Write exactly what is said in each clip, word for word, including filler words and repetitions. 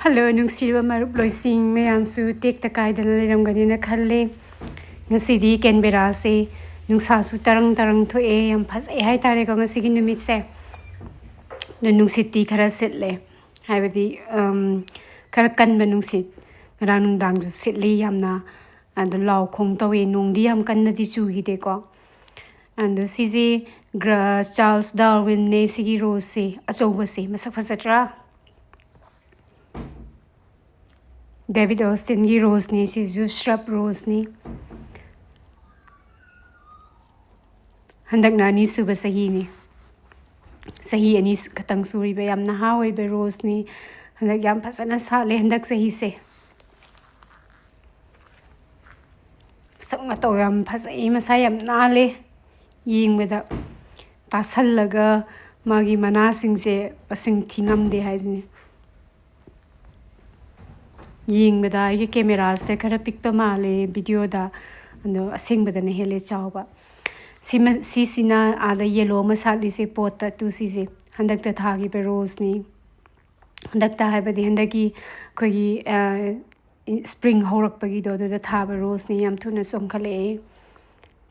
Hello, ꯅꯨꯡꯁꯤꯔꯕ ꯃꯔꯨꯞ ꯂꯣꯏꯁꯤꯡ ꯃꯌꯥꯝꯁꯨ ꯇꯦꯛꯇ ꯀꯥꯏꯗꯅ ꯂꯩꯔꯝꯒꯅꯤꯅ ꯈꯜꯂꯦ꯫ ꯉꯁꯤꯗꯤ ꯀꯦꯟꯕꯦꯔꯥꯁꯦ ꯅꯨꯡꯁꯥꯁꯨ ꯇꯔꯪ ꯇꯔꯪ ꯊꯣꯛꯑꯦ, ꯌꯥꯝ ꯐꯖꯩ ꯍꯥꯏꯇꯥꯔꯦꯀꯣ ꯉꯁꯤꯒꯤ ꯅꯨꯃꯤꯠꯁꯦ꯫ ꯑꯗꯣ ꯅꯨꯡꯁꯤꯠꯇꯤ ꯈꯔ ꯁꯤꯠꯂꯦ, ꯍꯥꯏꯕꯗꯤ, ꯑꯝ, ꯈꯔ ꯀꯟꯕ ꯅꯨꯡꯁꯤꯠ꯫ ꯉꯔꯥꯡ ꯅꯨꯡꯗꯥꯡꯁꯨ ꯁꯤꯠꯂꯤ ꯌꯥꯝꯅ, ꯑꯗꯣ ꯂꯥꯎ ꯈꯣꯡ ꯇꯧꯋꯦ, ꯅꯣꯡꯗꯤ ꯌꯥꯝ ꯀꯟꯅꯗꯤ ꯆꯨꯈꯤꯗꯦꯀꯣ꯫ ꯑꯗꯣ ꯁꯤꯁꯦ ꯒ꯭ꯔ-, ꯆꯥꯔꯜꯁ ꯗꯥꯔꯋꯤꯟꯅꯦ ꯁꯤꯒꯤ ꯔꯣꯁꯁꯦ, ꯑꯆꯧꯕꯁꯦ꯫ ꯃꯁꯛ ꯐꯖꯗ꯭ꯔꯥ? ꯗꯦꯕꯤꯠ ꯑꯣꯁꯇꯤꯟꯒꯤ ꯔꯣꯁꯅꯤ, ꯁꯤꯁꯨ ꯁ꯭ꯔꯕ ꯔꯣꯁꯅꯤ꯫ ꯍꯟꯗꯛꯅ ꯑꯅꯤꯁꯨꯕ ꯆꯍꯤꯅꯤ꯫ ꯆꯍꯤ ꯑꯅꯤ ꯁꯨ-, ꯈꯛꯇꯪ ꯁꯨꯔꯤꯕ ꯌꯥꯝ ꯅꯍꯥ ꯑꯣꯏꯕ ꯔꯣꯁꯅꯤ꯫ ꯍꯟꯗꯛ ꯌꯥꯝ ꯐꯖꯅ ꯁꯥꯠꯂꯦ ꯍꯟꯗꯛ ꯆꯍꯤꯁꯦ꯫ ꯃꯁꯛ ꯃꯇꯧ ꯌꯥꯝ ꯐꯖꯩ, ꯃꯁꯥ ꯌꯥꯝ ꯅꯥꯜꯂꯦ꯫ ꯌꯦꯡꯕꯗ, ꯇꯥꯁꯜꯂꯒ ꯃꯥꯒꯤ ꯃꯅꯥꯁꯤꯡꯁꯦ ꯃꯁꯤꯡ ꯊꯤꯉꯝꯗꯦ ꯍꯥꯏꯁꯤꯅꯤ꯫ ꯌꯦꯡꯕꯗ ꯑꯩꯒꯤ ꯀꯦꯃꯦꯔꯥꯁꯤꯗ ꯈꯔ ꯄꯤꯛꯄ ꯃꯥꯜꯂꯦ ꯚꯤꯗꯤꯑꯣꯗ, ꯑꯗꯣ ꯑꯁꯦꯡꯕꯗꯅ ꯍꯦꯜꯂꯦ ꯆꯥꯎꯕ꯫ ꯁꯤꯃ-, ꯁꯤꯁꯤꯅ ꯑꯥꯗ ꯌꯦꯂꯣ ꯑꯃ ꯁꯥꯠꯂꯤꯁꯦ ꯄꯣꯠꯇ ꯇꯨ ꯁꯤꯁꯦ ꯍꯟꯗꯛꯇ ꯊꯥꯈꯤꯕ ꯔꯣꯁꯅꯤ꯫ ꯍꯟꯗꯛꯇ ꯍꯥꯏꯕꯗꯤ ꯍꯟꯗꯛꯀꯤ ꯑꯩꯈꯣꯏꯒꯤ, ꯑ, ꯁ꯭ꯄ꯭ꯔꯤꯡ ꯍꯧꯔꯛꯄꯒꯤꯗꯣ ꯑꯗꯨꯗ ꯊꯥꯕ ꯔꯣꯁꯅꯤ, ꯌꯥꯝ ꯊꯨꯅ ꯆꯣꯡꯈꯠꯂꯛꯑꯦ꯫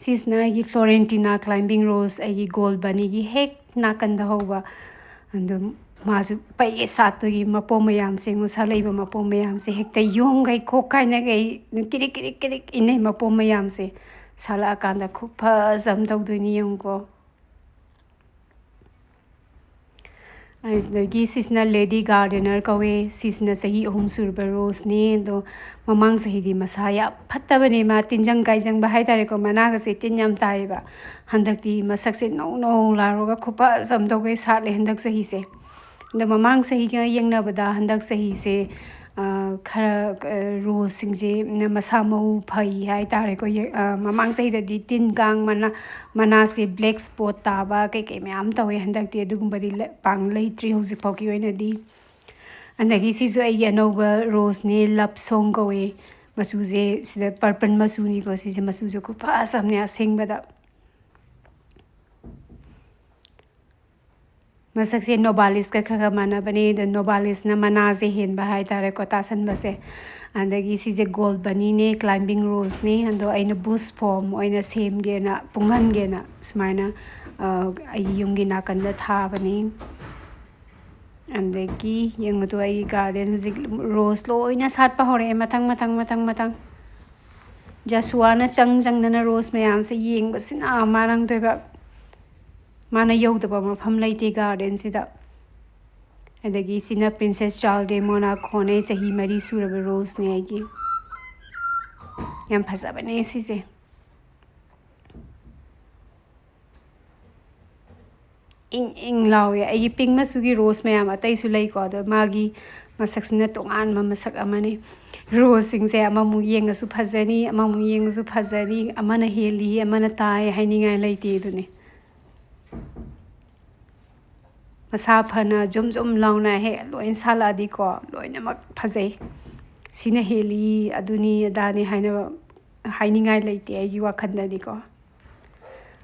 ꯁꯤꯁꯤꯅ ꯑꯩꯒꯤ ꯐ꯭ꯂꯣꯔꯦꯟꯇꯤꯅꯥ ꯀ꯭ꯂꯥꯏꯝꯕꯤꯡ ꯔꯣꯁ, ꯑꯩꯒꯤ ꯒꯣꯜ ꯕꯅꯤꯒꯤ ꯍꯦꯛ ꯅꯥꯀꯟꯗ ꯍꯧꯕ꯫ ꯑꯗꯨ ꯃꯥꯁꯨ ꯄꯩꯒꯦ ꯁꯥꯠꯄꯒꯤ ꯃꯄꯣꯝ ꯃꯌꯥꯝꯁꯦ, ꯉꯣꯁꯥ ꯂꯩꯕ ꯃꯄꯣꯝ ꯃꯌꯥꯝꯁꯦ ꯍꯦꯛꯇ ꯌꯣꯝꯒꯩ ꯈꯣꯛ ꯀꯥꯏꯅꯒꯩ ꯀꯤꯔꯤꯛ ꯀꯤꯔꯤꯛ ꯀꯤꯔꯤꯛ ꯏꯟꯅꯩ꯫ ꯃꯄꯣꯝ ꯃꯌꯥꯝꯁꯦ ꯁꯥꯠꯂꯛꯑꯀꯥꯟꯗ ꯈꯨꯐꯖ ꯑꯃ ꯇꯧꯗꯣꯏꯅꯤ ꯌꯦꯡꯉꯨꯀꯣ꯫ ꯑꯗꯒꯤ ꯁꯤꯁꯤꯅ ꯂꯦꯗꯤ ꯒꯥꯔꯗꯦꯅꯔ ꯀꯧꯋꯦ꯫ ꯁꯤꯁꯤꯅ ꯆꯍꯤ ꯑꯍꯨꯝ ꯁꯨꯔꯕ ꯔꯣꯁꯅꯤ꯫ ꯑꯗꯣ ꯃꯃꯥꯡ ꯆꯍꯤꯗꯤ ꯃꯁꯥ ꯌꯥꯝ ꯐꯠꯇꯕꯅꯦ꯫ ꯃꯥ ꯇꯤꯟꯖꯪ ꯀꯥꯏꯖꯪꯕ ꯍꯥꯏꯇꯥꯔꯦꯀꯣ, ꯃꯅꯥꯒꯁꯦ ꯇꯤꯟ ꯌꯥꯝ ꯇꯥꯏꯌꯦꯕ꯫ ꯍꯟꯗꯛꯇꯤ ꯃꯁꯛꯁꯦ ꯅꯧ ꯅꯧ ꯂꯥꯎꯔꯒ ꯈꯨꯐꯖ ꯑꯃ ꯇꯧꯒꯩ ꯁꯥꯠꯂꯦ ꯍꯟꯗꯛ ꯆꯍꯤꯁꯦ꯫ ꯑꯗꯣ ꯃꯃꯥꯡ ꯆꯍꯤꯒ ꯌꯦꯡꯅꯕꯗ ꯍꯟꯗꯛ ꯆꯍꯤꯁꯦ, ꯑ, ꯈꯔ, ꯑ, ꯔꯣꯁꯁꯤꯡꯁꯦ ꯃꯁꯥ ꯃꯎ ꯐꯩ ꯍꯥꯏꯇꯥꯔꯦꯀꯣ꯫ ꯌꯦ-, ꯑ, ꯃꯃꯥꯡ ꯆꯍꯤꯗꯗꯤ ꯇꯤꯟ ꯀꯥꯡ ꯃꯅꯥ, ꯃꯅꯥꯁꯦ ꯕ꯭ꯂꯦꯛ ꯁ꯭ꯄꯣꯠ ꯇꯥꯕ ꯀꯩꯀꯩ ꯃꯌꯥꯝ ꯇꯧꯋꯦ꯫ ꯍꯟꯗꯛꯇꯤ ꯑꯗꯨꯒꯨꯝꯕꯗꯤ ꯂ-, ꯄꯥꯡ ꯂꯩꯇ꯭ꯔꯤ ꯍꯧꯖꯤꯛ ꯐꯥꯎꯒꯤ ꯑꯣꯏꯅꯗꯤ꯫ ꯑꯗꯒꯤ ꯁꯤꯁꯨ ꯑꯩꯒꯤ ꯑꯅꯧꯕ ꯔꯣꯁꯅꯦ, ꯂꯞ ꯁꯣꯡ ꯀꯧꯋꯦ꯫ ꯃꯆꯨꯁꯦ ꯁꯤꯗ ꯄꯔꯄꯜ ꯃꯆꯨꯅꯤꯀꯣ꯫ ꯁꯤꯁꯦ ꯃꯆꯨꯁꯦ ꯈꯨꯐꯖ ꯑꯃꯅꯦ ꯑꯁꯦꯡꯕꯗ꯫ ꯃꯁꯛꯁꯦ ꯅꯣꯕꯥꯂꯤꯁꯀ ꯈꯔ ꯈꯔ ꯃꯥꯟꯅꯕꯅꯦ꯫ ꯑꯗꯣ ꯅꯣꯕꯥꯂꯤꯁꯅ ꯃꯅꯥꯁꯦ ꯍꯦꯟꯕ ꯍꯥꯏꯇꯥꯔꯦꯀꯣ, ꯇꯥꯁꯟꯕꯁꯦ꯫ ꯑꯗꯒꯤ ꯁꯤꯁꯦ ꯒꯣꯜ ꯕꯅꯤꯅꯦ, ꯀ꯭ꯂꯥꯏꯝꯕꯤꯡ ꯔꯣꯁꯅꯦ꯫ ꯑꯗꯣ ꯑꯩꯅ ꯕꯨꯁ ꯐꯣꯝ ꯑꯣꯏꯅ ꯁꯦꯝꯒꯦꯅ, ꯄꯨꯡꯍꯟꯒꯦꯅ ꯁꯨꯃꯥꯏꯅ, ꯑ, ꯑꯩꯒꯤ ꯌꯨꯝꯒꯤ ꯅꯥꯀꯟꯗ ꯊꯥꯕꯅꯤ꯫ ꯑꯗꯒꯤ ꯌꯦꯡꯉꯨꯗꯣ, ꯑꯩꯒꯤ ꯒꯥꯔꯗꯦꯟ ꯍꯧꯖꯤꯛ ꯔꯣꯁ ꯂꯣꯏꯅ ꯁꯥꯠꯄ ꯍꯧꯔꯛꯑꯦ, ꯃꯊꯪ, ꯃꯊꯪ, ꯃꯊꯪ, ꯃꯊꯪ꯫ ꯖꯁꯨꯋꯥꯅ ꯆꯪ ꯆꯪꯗꯅ ꯔꯣꯁ ꯃꯌꯥꯝꯁꯦ ꯌꯦꯡꯕꯁꯤꯅ ꯃꯥ ꯅꯪꯗꯣꯏꯕ꯫ ꯃꯥꯅ ꯌꯧꯗꯕ ꯃꯐꯝ ꯂꯩꯇꯦ ꯒꯥꯔꯗꯦꯟꯁꯤꯗ꯫ ꯑꯗꯒꯤ ꯁꯤꯅ ꯄ꯭ꯔꯤꯟꯁꯦꯁ ꯆꯥꯔꯜ ꯗꯦ ꯃꯣꯅꯥꯀꯣꯅꯦ, ꯆꯍꯤ ꯃꯔꯤ ꯁꯨꯔꯕ ꯔꯣꯁꯅꯦ ꯑꯩꯒꯤ꯫ ꯌꯥꯝ ꯐꯖꯕꯅꯦ ꯁꯤꯁꯦ꯫ ꯏꯪ ꯏꯪ ꯂꯥꯎꯋꯦ꯫ ꯑꯩꯒꯤ ꯄꯤꯡ ꯃꯆꯨꯒꯤ ꯔꯣꯁ ꯃꯌꯥꯝ ꯑꯇꯩꯁꯨ ꯂꯩꯀꯣ, ꯑꯗꯣ ꯃꯥꯒꯤ ꯃꯁꯛꯁꯤꯅ ꯇꯣꯉꯥꯟꯕ ꯃꯁꯛ ꯑꯃꯅꯤ꯫ ꯔꯣꯁꯁꯤꯡꯁꯦ ꯑꯃꯃꯨꯛ ꯌꯦꯡꯉꯁꯨ ꯐꯖꯅꯤ, ꯑꯃꯃꯨꯛ ꯌꯦꯡꯉꯁꯨ ꯐꯖꯅꯤ, ꯑꯃꯅ ꯍꯦꯜꯂꯤ, ꯑꯃꯅ ꯇꯥꯏ ꯍꯥꯏꯅꯤꯡꯉꯥꯏ ꯂꯩꯇꯦ ꯑꯗꯨꯅꯤ꯫ ꯃꯁꯥ ꯐꯅ ꯖꯨꯝ ꯖꯨꯝ ꯂꯥꯎꯅ ꯍꯦꯛ ꯂꯣꯏ ꯁꯥꯠꯂꯛꯑꯗꯤꯀꯣ, ꯂꯣꯏꯅꯃꯛ ꯐꯖꯩ꯫ ꯁꯤꯅ ꯍꯦꯜꯂꯤ, ꯑꯗꯨꯅꯤ ꯑꯗꯥꯅꯤ ꯍꯥꯏꯅꯕ, ꯍꯥꯏꯅꯤꯡꯉꯥꯏ ꯂꯩꯇꯦ ꯑꯩꯒꯤ ꯋꯥꯈꯜꯗꯗꯤꯀꯣ꯫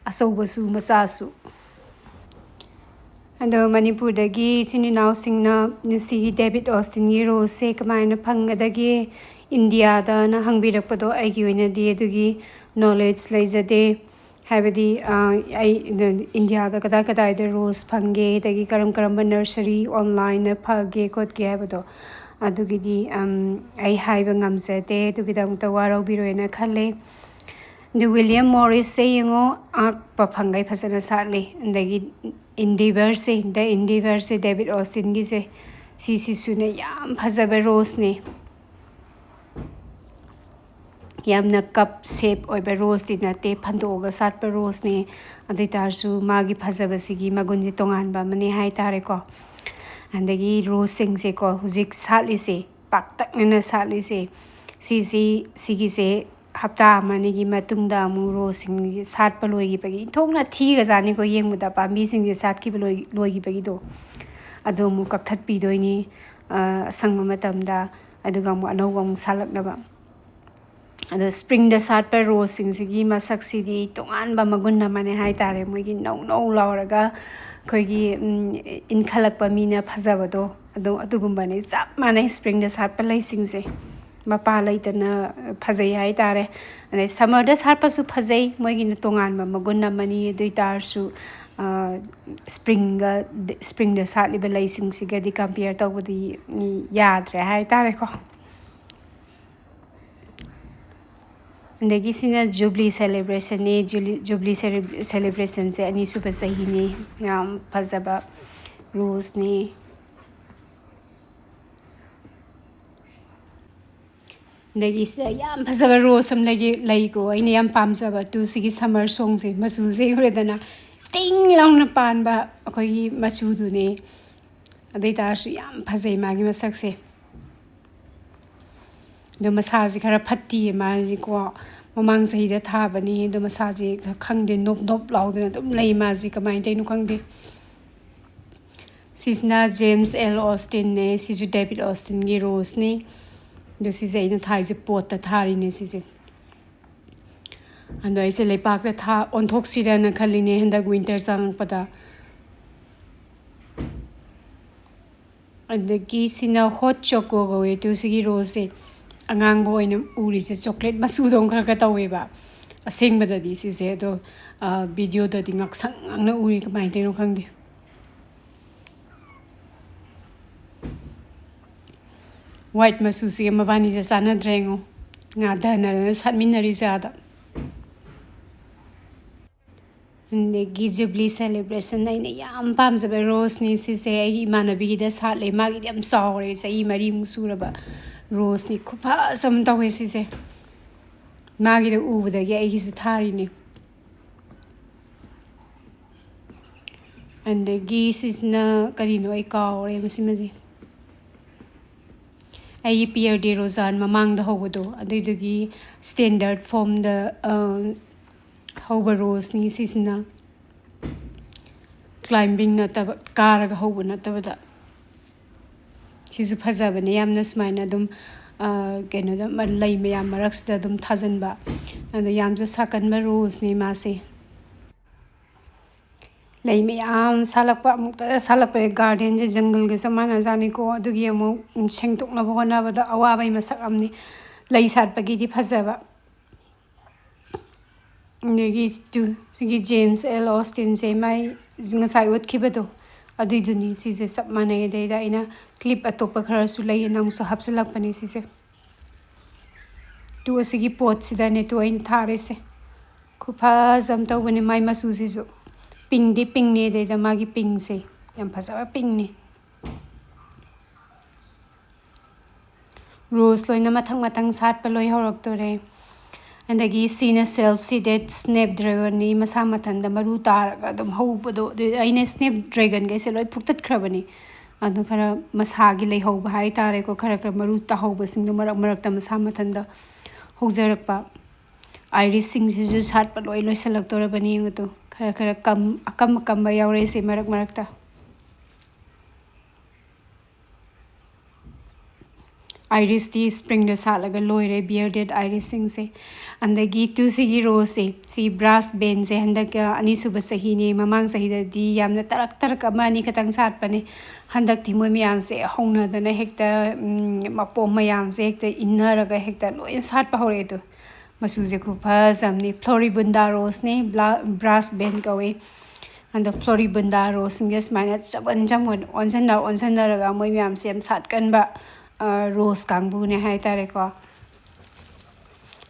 ꯑꯆꯧꯕꯁꯨ ꯃꯆꯥꯁꯨ꯫ ꯑꯗꯣ ꯃꯅꯤꯄꯨꯔꯗꯒꯤ ꯏꯆꯤꯟ ꯏꯅꯥꯎꯁꯤꯡꯅ ꯁꯤꯒꯤ ꯗꯦꯕꯤꯠ ꯑꯣꯁꯇꯤꯟꯒꯤ ꯔꯣꯁꯁꯦ ꯀꯃꯥꯏꯅ ꯐꯪꯒꯗꯒꯦ ꯏꯟꯗꯤꯌꯥꯗꯅ ꯍꯪꯕꯤꯔꯛꯄꯗꯣ, ꯑꯩꯒꯤ ꯑꯣꯏꯅꯗꯤ ꯑꯗꯨꯒꯤ ꯅꯣꯂꯦꯖ ꯂꯩꯖꯗꯦ꯫ ꯍꯥꯏꯕꯗꯤ, ꯑ, ꯑꯩ ꯏꯟꯗꯤꯌꯥꯗ ꯀꯗꯥꯏ ꯀꯗꯥꯏꯗ ꯔꯣꯁ ꯐꯪꯒꯦ, ꯑꯗꯒꯤ ꯀꯔꯝ ꯀꯔꯝꯕ ꯅꯔꯁꯔꯤ ꯑꯣꯟꯂꯥꯏꯟꯗ ꯐꯒꯦ ꯈꯣꯠꯀꯦ ꯍꯥꯏꯕꯗꯣ, ꯑꯗꯨꯒꯤꯗꯤ, ꯑꯝ, ꯑꯩ ꯍꯥꯏꯕ ꯉꯝꯖꯗꯦ꯫ ꯑꯗꯨꯒꯤꯗꯃꯛꯇ ꯋꯥꯔꯧꯕꯤꯔꯣꯏꯅ ꯈꯜꯂꯦ꯫ ꯑꯗꯨ ꯋꯤꯂꯤꯌꯝ ꯃꯣꯔꯤꯁꯁꯦ ꯌꯦꯡꯉꯣ, ꯑꯉꯛꯄ ꯐꯪꯒꯩ ꯐꯖꯅ ꯁꯥꯠꯂꯤ꯫ ꯑꯗꯒꯤ ꯏꯟꯗꯤꯚꯔꯁꯦ, ꯗ ꯏꯟꯗꯤꯚꯔꯁꯦ, ꯗꯦꯕꯤꯠ ꯑꯣꯁꯇꯤꯟꯒꯤꯁꯦ, ꯁꯤꯁꯤꯁꯨꯅꯦ ꯌꯥꯝ ꯐꯖꯕ ꯔꯣꯁꯅꯦ꯫ ꯌꯥꯝꯅ ꯀꯞ ꯁꯦꯞ ꯑꯣꯏꯕ ꯔꯣꯁꯇꯤ ꯅꯠꯇꯦ, ꯐꯟꯗꯣꯛꯑꯒ ꯁꯥꯠꯄ ꯔꯣꯁꯅꯦ꯫ ꯑꯗꯨ ꯑꯣꯏ ꯇꯥꯔꯁꯨ ꯃꯥꯒꯤ ꯐꯖꯕꯁꯤꯒꯤ ꯃꯒꯨꯟꯁꯦ ꯇꯣꯉꯥꯟꯕ ꯑꯃꯅꯦ ꯍꯥꯏ ꯇꯥꯔꯦꯀꯣ꯫ ꯑꯗꯒꯤ ꯔꯣꯁꯁꯤꯡꯁꯦꯀꯣ, ꯍꯧꯖꯤꯛ ꯁꯥꯠꯂꯤꯁꯦ, ꯄꯥꯛꯇꯛꯅꯅ ꯁꯥꯠꯂꯤꯁꯦ, ꯁꯤꯁꯤ, ꯁꯤꯒꯤꯁꯦ ꯍꯞꯇꯥ ꯑꯃ ꯑꯅꯤꯒꯤ ꯃꯇꯨꯡꯗ ꯑꯃꯨꯛ ꯔꯣꯁꯁꯤꯡꯁꯦ ꯁꯥꯠꯄ ꯂꯣꯏꯈꯤꯕꯒꯤ, ꯏꯟꯊꯣꯛꯅ ꯊꯤꯒꯖꯥꯠꯅꯤꯀꯣ ꯌꯦꯡꯕꯗ, ꯄꯥꯝꯕꯤꯁꯤꯡꯁꯦ ꯁꯥꯠꯈꯤꯕ ꯂꯣꯏ-, ꯂꯣꯏꯈꯤꯕꯒꯤꯗꯣ꯫ ꯑꯗꯣ ꯑꯃꯨꯛ ꯀꯛꯊꯠꯄꯤꯗꯣꯏꯅꯤ, ꯑ, ꯑꯁꯪꯕ ꯃꯇꯝꯗ, ꯑꯗꯨꯒ ꯑꯃꯨꯛ ꯑꯅꯧꯕ ꯑꯃꯨꯛ ꯁꯥꯠꯂꯛꯅꯕ꯫ ꯑꯗꯣ ꯁ꯭ꯄ꯭ꯔꯤꯡꯗ ꯁꯥꯠꯄ ꯔꯣꯁꯁꯤꯡꯁꯤꯒꯤ ꯃꯁꯛꯁꯤꯗꯤ ꯇꯣꯉꯥꯟꯕ ꯃꯒꯨꯟ ꯑꯃꯅꯦ ꯍꯥꯏ ꯇꯥꯔꯦ꯫ ꯃꯣꯏꯒꯤ ꯅꯧ ꯅꯧ ꯂꯥꯎꯔꯒ ꯑꯩꯈꯣꯏꯒꯤ, ꯎꯝ, ꯏꯟꯈꯠꯂꯛꯄ ꯃꯤꯅ ꯐꯖꯕꯗꯣ, ꯑꯗꯣ ꯑꯗꯨꯒꯨꯝꯕꯅꯤ꯫ ꯆꯞ ꯃꯥꯟꯅꯩ springꯗ ꯁꯥꯠꯄ ꯂꯩꯁꯤꯡꯁꯦ꯫ ꯃꯄꯥ ꯂꯩꯇꯅ ꯐꯖꯩ ꯍꯥꯏꯇꯥꯔꯦ꯫ ꯑꯗꯩ summerꯗ ꯁꯥꯠꯄꯁꯨ ꯐꯖꯩ, ꯃꯣꯏꯒꯤꯅ ꯇꯣꯉꯥꯟꯕ ꯃꯒꯨꯟ ꯑꯃꯅꯤ꯫ ꯑꯗꯨ ꯑꯣꯏ ꯇꯥꯔꯁꯨ, ꯑ, springꯒ, springꯗ ꯁꯥꯠꯂꯤꯕ ꯂꯩꯁꯤꯡꯁꯤꯒꯗꯤ compare ꯇꯧꯕꯗꯤ ꯌꯥꯗ꯭ꯔꯦ ꯍꯥꯏꯇꯥꯔꯦꯀꯣ꯫ ꯑꯗꯒꯤ ꯁꯤꯅ Jubilee celebrationꯅꯤ꯫ Jubilee, Jubilee cele-, celebrationꯁꯦ ꯑꯅꯤꯁꯨꯕ ꯆꯍꯤꯅꯤ꯫ ꯌꯥꯝ ꯐꯖꯕ roseꯅꯤ꯫ ꯑꯗꯒꯤ ꯁꯤꯗ ꯌꯥꯝ ꯐꯖꯕ rose ꯑꯃ ꯂꯩꯒꯤ-, ꯂꯩꯀꯣ, ꯑꯩꯅ ꯌꯥꯝ ꯄꯥꯝꯖꯕ꯫ ꯇꯨ ꯁꯤꯒꯤ summer songꯁꯦ, ꯃꯆꯨꯁꯦ ꯎꯔꯦꯗꯅ, ꯇꯤꯡ ꯂꯥꯎꯅ ꯄꯥꯟꯕ ꯑꯩꯈꯣꯏꯒꯤ ꯃꯆꯨꯗꯨꯅꯦ꯫ ꯑꯗꯨ ꯑꯣꯏ ꯇꯥꯔꯁꯨ ꯌꯥꯝ ꯐꯖꯩ ꯃꯥꯒꯤ ꯃꯁꯛꯁꯦ꯫ ꯑꯗꯣ ꯃꯁꯥꯁꯦ ꯈꯔ ꯐꯠꯇꯤꯌꯦ ꯃꯥꯁꯦꯀꯣ꯫ ꯃꯃꯥꯡ ꯆꯍꯤꯗ ꯊꯥꯕꯅꯤ, ꯑꯗꯣ ꯃꯁꯥꯁꯦ ꯈ-, ꯈꯪꯗꯦ, ꯅꯣꯞ ꯅꯣꯞ ꯂꯥꯎꯗꯅ ꯑꯗꯨꯝ ꯂꯩ ꯃꯥꯁꯦ, ꯀꯃꯥꯏꯅ ꯇꯧꯔꯤꯅꯣ ꯈꯪꯗꯦ꯫ ꯁꯤꯁꯤꯅ James L Austenꯅꯦ, ꯁꯤꯁꯨ David Austenꯒꯤ roseꯅꯤ꯫ ꯑꯗꯣ ꯁꯤꯁꯦ ꯑꯩꯅ ꯊꯥꯔꯤꯁꯦ potꯇ ꯊꯥꯔꯤꯅꯦ ꯁꯤꯁꯦ꯫ ꯑꯗꯣ ꯑꯩꯁꯦ ꯂꯩꯄꯥꯛꯇ ꯊꯥ ꯑꯣꯟꯊꯣꯛꯁꯤꯔꯅ ꯈꯜꯂꯤꯅꯦ ꯍꯟꯗꯛ winter ꯆꯪꯉꯛꯄꯗ꯫ ꯑꯗꯒꯤ ꯁꯤꯅ hot choco ꯀꯧꯋꯦ꯫ ꯇꯨ ꯁꯤꯒꯤ roseꯁꯦ ꯑꯉꯥꯡꯕ ꯑꯣꯏꯅ ꯎꯔꯤꯁꯦ, chocolate ꯃꯆꯨꯗꯧ ꯈꯔ ꯈꯔ ꯇꯧꯋꯦꯕ ꯑꯁꯦꯡꯕꯗꯗꯤ ꯁꯤꯁꯦ꯫ ꯑꯗꯣ, ꯑ, videoꯗꯗꯤ ꯉꯥꯛꯁꯪ ꯉꯥꯡꯅ ꯎꯔꯤ, ꯀꯃꯥꯏꯅ ꯇꯧꯔꯤꯅꯣ ꯈꯪꯗꯦ꯫ White ꯃꯆꯨꯁꯤꯒ ꯃꯕꯥꯅꯤꯁꯦ ꯆꯥꯟꯅꯗ꯭ꯔꯦ ꯌꯦꯡꯉꯣ, ꯉꯥꯗꯅꯔꯒ ꯁꯥꯠꯃꯤꯟꯅꯔꯤꯁꯦ ꯑꯥꯗ꯫ ꯑꯗꯒꯤ Jubilee celebration, ꯑꯩꯅ ꯌꯥꯝ ꯄꯥꯝꯖꯕ roseꯅꯤ ꯁꯤꯁꯦ꯫ ꯑꯩꯒꯤ ꯏꯃꯥꯟꯅꯕꯤꯒꯤꯗ ꯁꯥꯠꯂꯦ, ꯃꯥꯒꯤꯗꯤ ꯌꯥꯝ ꯆꯥꯎꯔꯦ, ꯆꯍꯤ ꯃꯔꯤꯃꯨꯛ ꯁꯨꯔꯕ roseꯅꯤ꯫ ꯈꯨꯐꯖ ꯑꯃ ꯇꯧꯋꯦ ꯁꯤꯁꯦ, ꯃꯥꯒꯤꯗ ꯎꯕꯗꯒꯤ ꯑꯩꯒꯤꯁꯨ ꯊꯥꯔꯤꯅꯦ꯫ ꯑꯗꯒꯤ ꯁꯤꯁꯤꯅ ꯀꯔꯤꯅꯣ, ꯑꯩ ꯀꯥꯎꯔꯦ ꯃꯁꯤꯃꯗꯤ꯫ ꯑꯩꯒꯤ Pierre de Rosanne ꯃꯃꯥꯡꯗ ꯍꯧꯕꯗꯣ, ꯑꯗꯨꯏꯗꯨꯒꯤ standard formꯗ, ꯑ, ꯍꯧꯕ roseꯅꯤ ꯁꯤꯁꯤꯅ꯫ Climbing ꯅꯠꯇꯕ, ꯀꯥꯔꯒ ꯍꯧꯕ ꯅꯠꯇꯕꯗ꯫ ꯁꯤꯁꯨ ꯐꯖꯕꯅꯦ ꯌꯥꯝꯅ, ꯁꯨꯃꯥꯏꯅ ꯑꯗꯨꯝ, ꯑ, ꯀꯩꯅꯣꯗ, ꯃ-, ꯂꯩ ꯃꯌꯥꯝ ꯃꯔꯛꯁꯤꯗ ꯑꯗꯨꯝ ꯊꯥꯖꯤꯟꯕ꯫ ꯑꯗꯣ ꯌꯥꯝꯁꯨ ꯁꯥꯀꯟꯕ roseꯅꯤ ꯃꯥꯁꯦ꯫ ꯂꯩ ꯃꯌꯥꯝ ꯁꯥꯠꯂꯛꯄ, ꯑꯃꯨꯛꯇꯗ ꯁꯥꯠꯂꯛꯄ gardenꯁꯦ ꯖꯪꯒꯜꯒ ꯆꯞ ꯃꯥꯟꯅꯖꯥꯠꯅꯤꯀꯣ꯫ ꯑꯗꯨꯒꯤ ꯑꯃꯨꯛ, ꯎꯝ, ꯁꯦꯡꯗꯣꯛꯅꯕ ꯍꯣꯠꯅꯕꯗ ꯑꯋꯥꯕꯒꯤ ꯃꯁꯛ ꯑꯃꯅꯤ꯫ ꯂꯩ ꯁꯥꯠꯄꯒꯤꯗꯤ ꯐꯖꯕ꯫ ꯑꯗꯒꯤ ꯇꯨ, ꯁꯤꯒꯤ James L Austenꯁꯦ ꯃꯥꯏ ꯉꯁꯥꯏ ꯎꯠꯈꯤꯕꯗꯣ, ꯑꯗꯨꯏꯗꯨꯅꯤ꯫ ꯁꯤꯁꯦ ꯆꯞ ꯃꯥꯟꯅꯩ꯫ ꯑꯗꯩꯗ ꯑꯩꯅ clip ꯑꯇꯣꯞꯄ ꯈꯔꯁꯨ ꯂꯩꯌꯦꯅ ꯑꯃꯨꯛꯁꯨ ꯍꯥꯞꯆꯤꯜꯂꯛꯄꯅꯦ ꯁꯤꯁꯦ꯫ ꯇꯨ, ꯑꯁꯤꯒꯤ potꯁꯤꯗꯅꯦ ꯇꯨ ꯑꯩꯅ ꯊꯥꯔꯤꯁꯦ꯫ ꯈꯨꯐꯖ ꯑꯃ ꯇꯧꯕꯅꯦ ꯃꯥꯏ ꯃꯆꯨꯁꯤꯁꯨ꯫ Pinkꯗꯤ pinkꯅꯦ, ꯑꯗꯩꯗ ꯃꯥꯒꯤ pinkꯁꯦ ꯌꯥꯝ ꯐꯖꯕ pinkꯅꯦ꯫ Rose ꯂꯣꯏꯅ ꯃꯊꯪ ꯃꯊꯪ ꯁꯥꯠꯄ ꯂꯣꯏ ꯍꯧꯔꯛꯇꯣꯔꯦ꯫ ꯑꯗꯒꯤ ꯁꯤꯅ self seeded snapdragonꯅꯤ, ꯃꯁꯥ ꯃꯊꯟꯇ ꯃꯔꯨ ꯇꯥꯔꯒ ꯑꯗꯨꯝ ꯍꯧꯕꯗꯣ꯫ ꯑꯗꯨ ꯑꯩꯅ snapdragonꯒꯩꯁꯦ ꯂꯣꯏ ꯐꯨꯛꯇꯠꯈ꯭ꯔꯕꯅꯤ꯫ ꯑꯗꯨ ꯈꯔ ꯃꯁꯥꯒꯤ ꯂꯩꯍꯧꯕ ꯍꯥꯏꯇꯥꯔꯦꯀꯣ, ꯈꯔ ꯈꯔ ꯃꯔꯨ ꯇꯥꯍꯧꯕꯁꯤꯡꯗꯣ ꯃꯔꯛ ꯃꯔꯛꯇ ꯃꯁꯥ ꯃꯊꯟꯇ ꯍꯧꯖꯔꯛꯄ꯫ Irisꯁꯤꯡꯁꯤꯁꯨ ꯁꯥꯠꯄ ꯂꯣꯏ ꯂꯣꯏꯁꯤꯜꯂꯛꯇꯣꯔꯕꯅꯤ꯫ ꯌꯦꯡꯉꯨ ꯇꯨ, ꯈꯔ ꯈꯔ ꯀꯝ-, ꯑꯀꯝ ꯑꯀꯝꯕ ꯌꯥꯎꯔꯛꯏꯁꯦ ꯃꯔꯛ ꯃꯔꯛꯇ꯫ Irisꯇꯤ springꯗ ꯁꯥꯠꯂꯒ ꯂꯣꯏꯔꯦ, bearded irisꯁꯤꯡꯁꯦ꯫ ꯑꯗꯒꯤ ꯇꯨ, ꯁꯤꯒꯤ roseꯁꯦ, ꯁꯤ brass bandꯁꯦ ꯍꯟꯗꯛ, ꯑ, ꯑꯅꯤꯁꯨꯕ ꯆꯍꯤꯅꯦ꯫ ꯃꯃꯥꯡ ꯆꯍꯤꯗꯗꯤ ꯌꯥꯝꯅ ꯇꯔꯛ ꯇꯔꯛ ꯑꯃ ꯑꯅꯤ ꯈꯛꯇꯪ ꯁꯥꯠꯄꯅꯦ꯫ ꯍꯟꯗꯛꯇꯤ ꯃꯣꯏ ꯃꯌꯥꯝꯁꯦ ꯍꯧꯅꯗꯅ ꯍꯦꯛꯇ, ꯎꯝ, ꯃꯄꯣꯝ ꯃꯌꯥꯝꯁꯦ ꯍꯦꯛꯇ ꯏꯟꯅꯔꯒ ꯍꯦꯛꯇ ꯂꯣꯏꯅ ꯁꯥꯠꯄ ꯍꯧꯔꯛꯑꯦ ꯇꯨ꯫ ꯃꯆꯨꯁꯦ ꯈꯨꯐꯖ ꯑꯃꯅꯤ꯫ Floribunda roseꯅꯤ, ꯕ꯭ꯂꯥ-, brass band ꯀꯧꯏ꯫ ꯑꯗꯣ Floribunda roseꯁꯤꯡꯁꯦ ꯁꯨꯃꯥꯏꯅ ꯆꯕꯟ ꯆꯕꯟ ꯑꯣꯟꯁꯤꯟꯅ ꯑꯣꯟꯁꯤꯟꯅꯔꯒ ꯃꯣꯏ ꯃꯌꯥꯝꯁꯦ ꯌꯥꯝ ꯁꯥꯠꯀꯟꯕ, ꯑ, rose ꯀꯥꯡꯕꯨꯅꯦ ꯍꯥꯏꯇꯥꯔꯦꯀꯣ꯫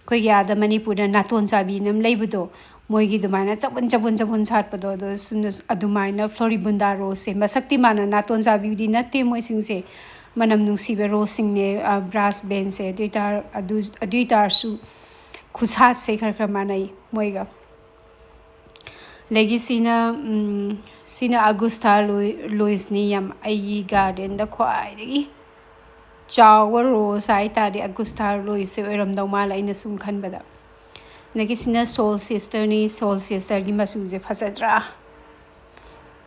ꯑꯩꯈꯣꯏꯒꯤ ꯑꯥꯗ ꯃꯅꯤꯄꯨꯔꯗ ꯅꯥꯇꯣꯟ ꯆꯥꯕꯤꯅ ꯑꯃ ꯂꯩꯕꯗꯣ, ꯃꯣꯏꯒꯤ ꯑꯗꯨꯃꯥꯏꯅ ꯆꯕꯨꯟ ꯆꯕꯨꯟ ꯆꯕꯨꯟ ꯁꯥꯠꯄꯗꯣ, ꯑꯗꯣ ꯁꯨꯝꯅ ꯑꯗꯨꯃꯥꯏꯅ Floribunda roseꯁꯦ꯫ ꯃꯁꯛꯇꯤ ꯃꯥꯟꯅ ꯅꯥꯇꯣꯟ ꯆꯥꯕꯤꯗꯤ ꯅꯠꯇꯦ ꯃꯣꯏꯁꯤꯡꯁꯦ, ꯃꯅꯝ ꯅꯨꯡꯁꯤꯕ roseꯁꯤꯡꯅꯦ, ꯑ, brass bandꯁꯦ꯫ ꯑꯗꯨ ꯑꯣꯏꯇꯥꯔ-, ꯑꯗꯨ, ꯑꯗꯨ ꯑꯣꯏꯇꯥꯔꯁꯨ ꯈꯨꯁꯥꯠꯁꯦ ꯈꯔ ꯈꯔ ꯃꯥꯟꯅꯩ ꯃꯣꯏꯒ꯫ ꯑꯗꯒꯤ ꯁꯤꯅ, ꯎꯝ, ꯁꯤꯅ Augusta Loi-, Loisꯅꯤ꯫ ꯌꯥꯝ, ꯑꯩꯒꯤ gardenꯗ ꯈ꯭ꯋꯥꯏꯗꯒꯤ ꯆꯥꯎꯕ rose ꯍꯥꯏ ꯇꯥꯔꯗꯤ Augusta Loisꯁꯦ ꯑꯣꯏꯔꯝꯗꯧ ꯃꯥꯜꯂꯦ ꯑꯩꯅ ꯁꯨꯝ ꯈꯟꯕꯗ꯫ ꯑꯗꯒꯤ ꯁꯤꯅ Soul Sisterꯅꯤ꯫ Soul Sisterꯒꯤ ꯃꯆꯨꯁꯦ ꯐꯖꯗ꯭ꯔꯥ?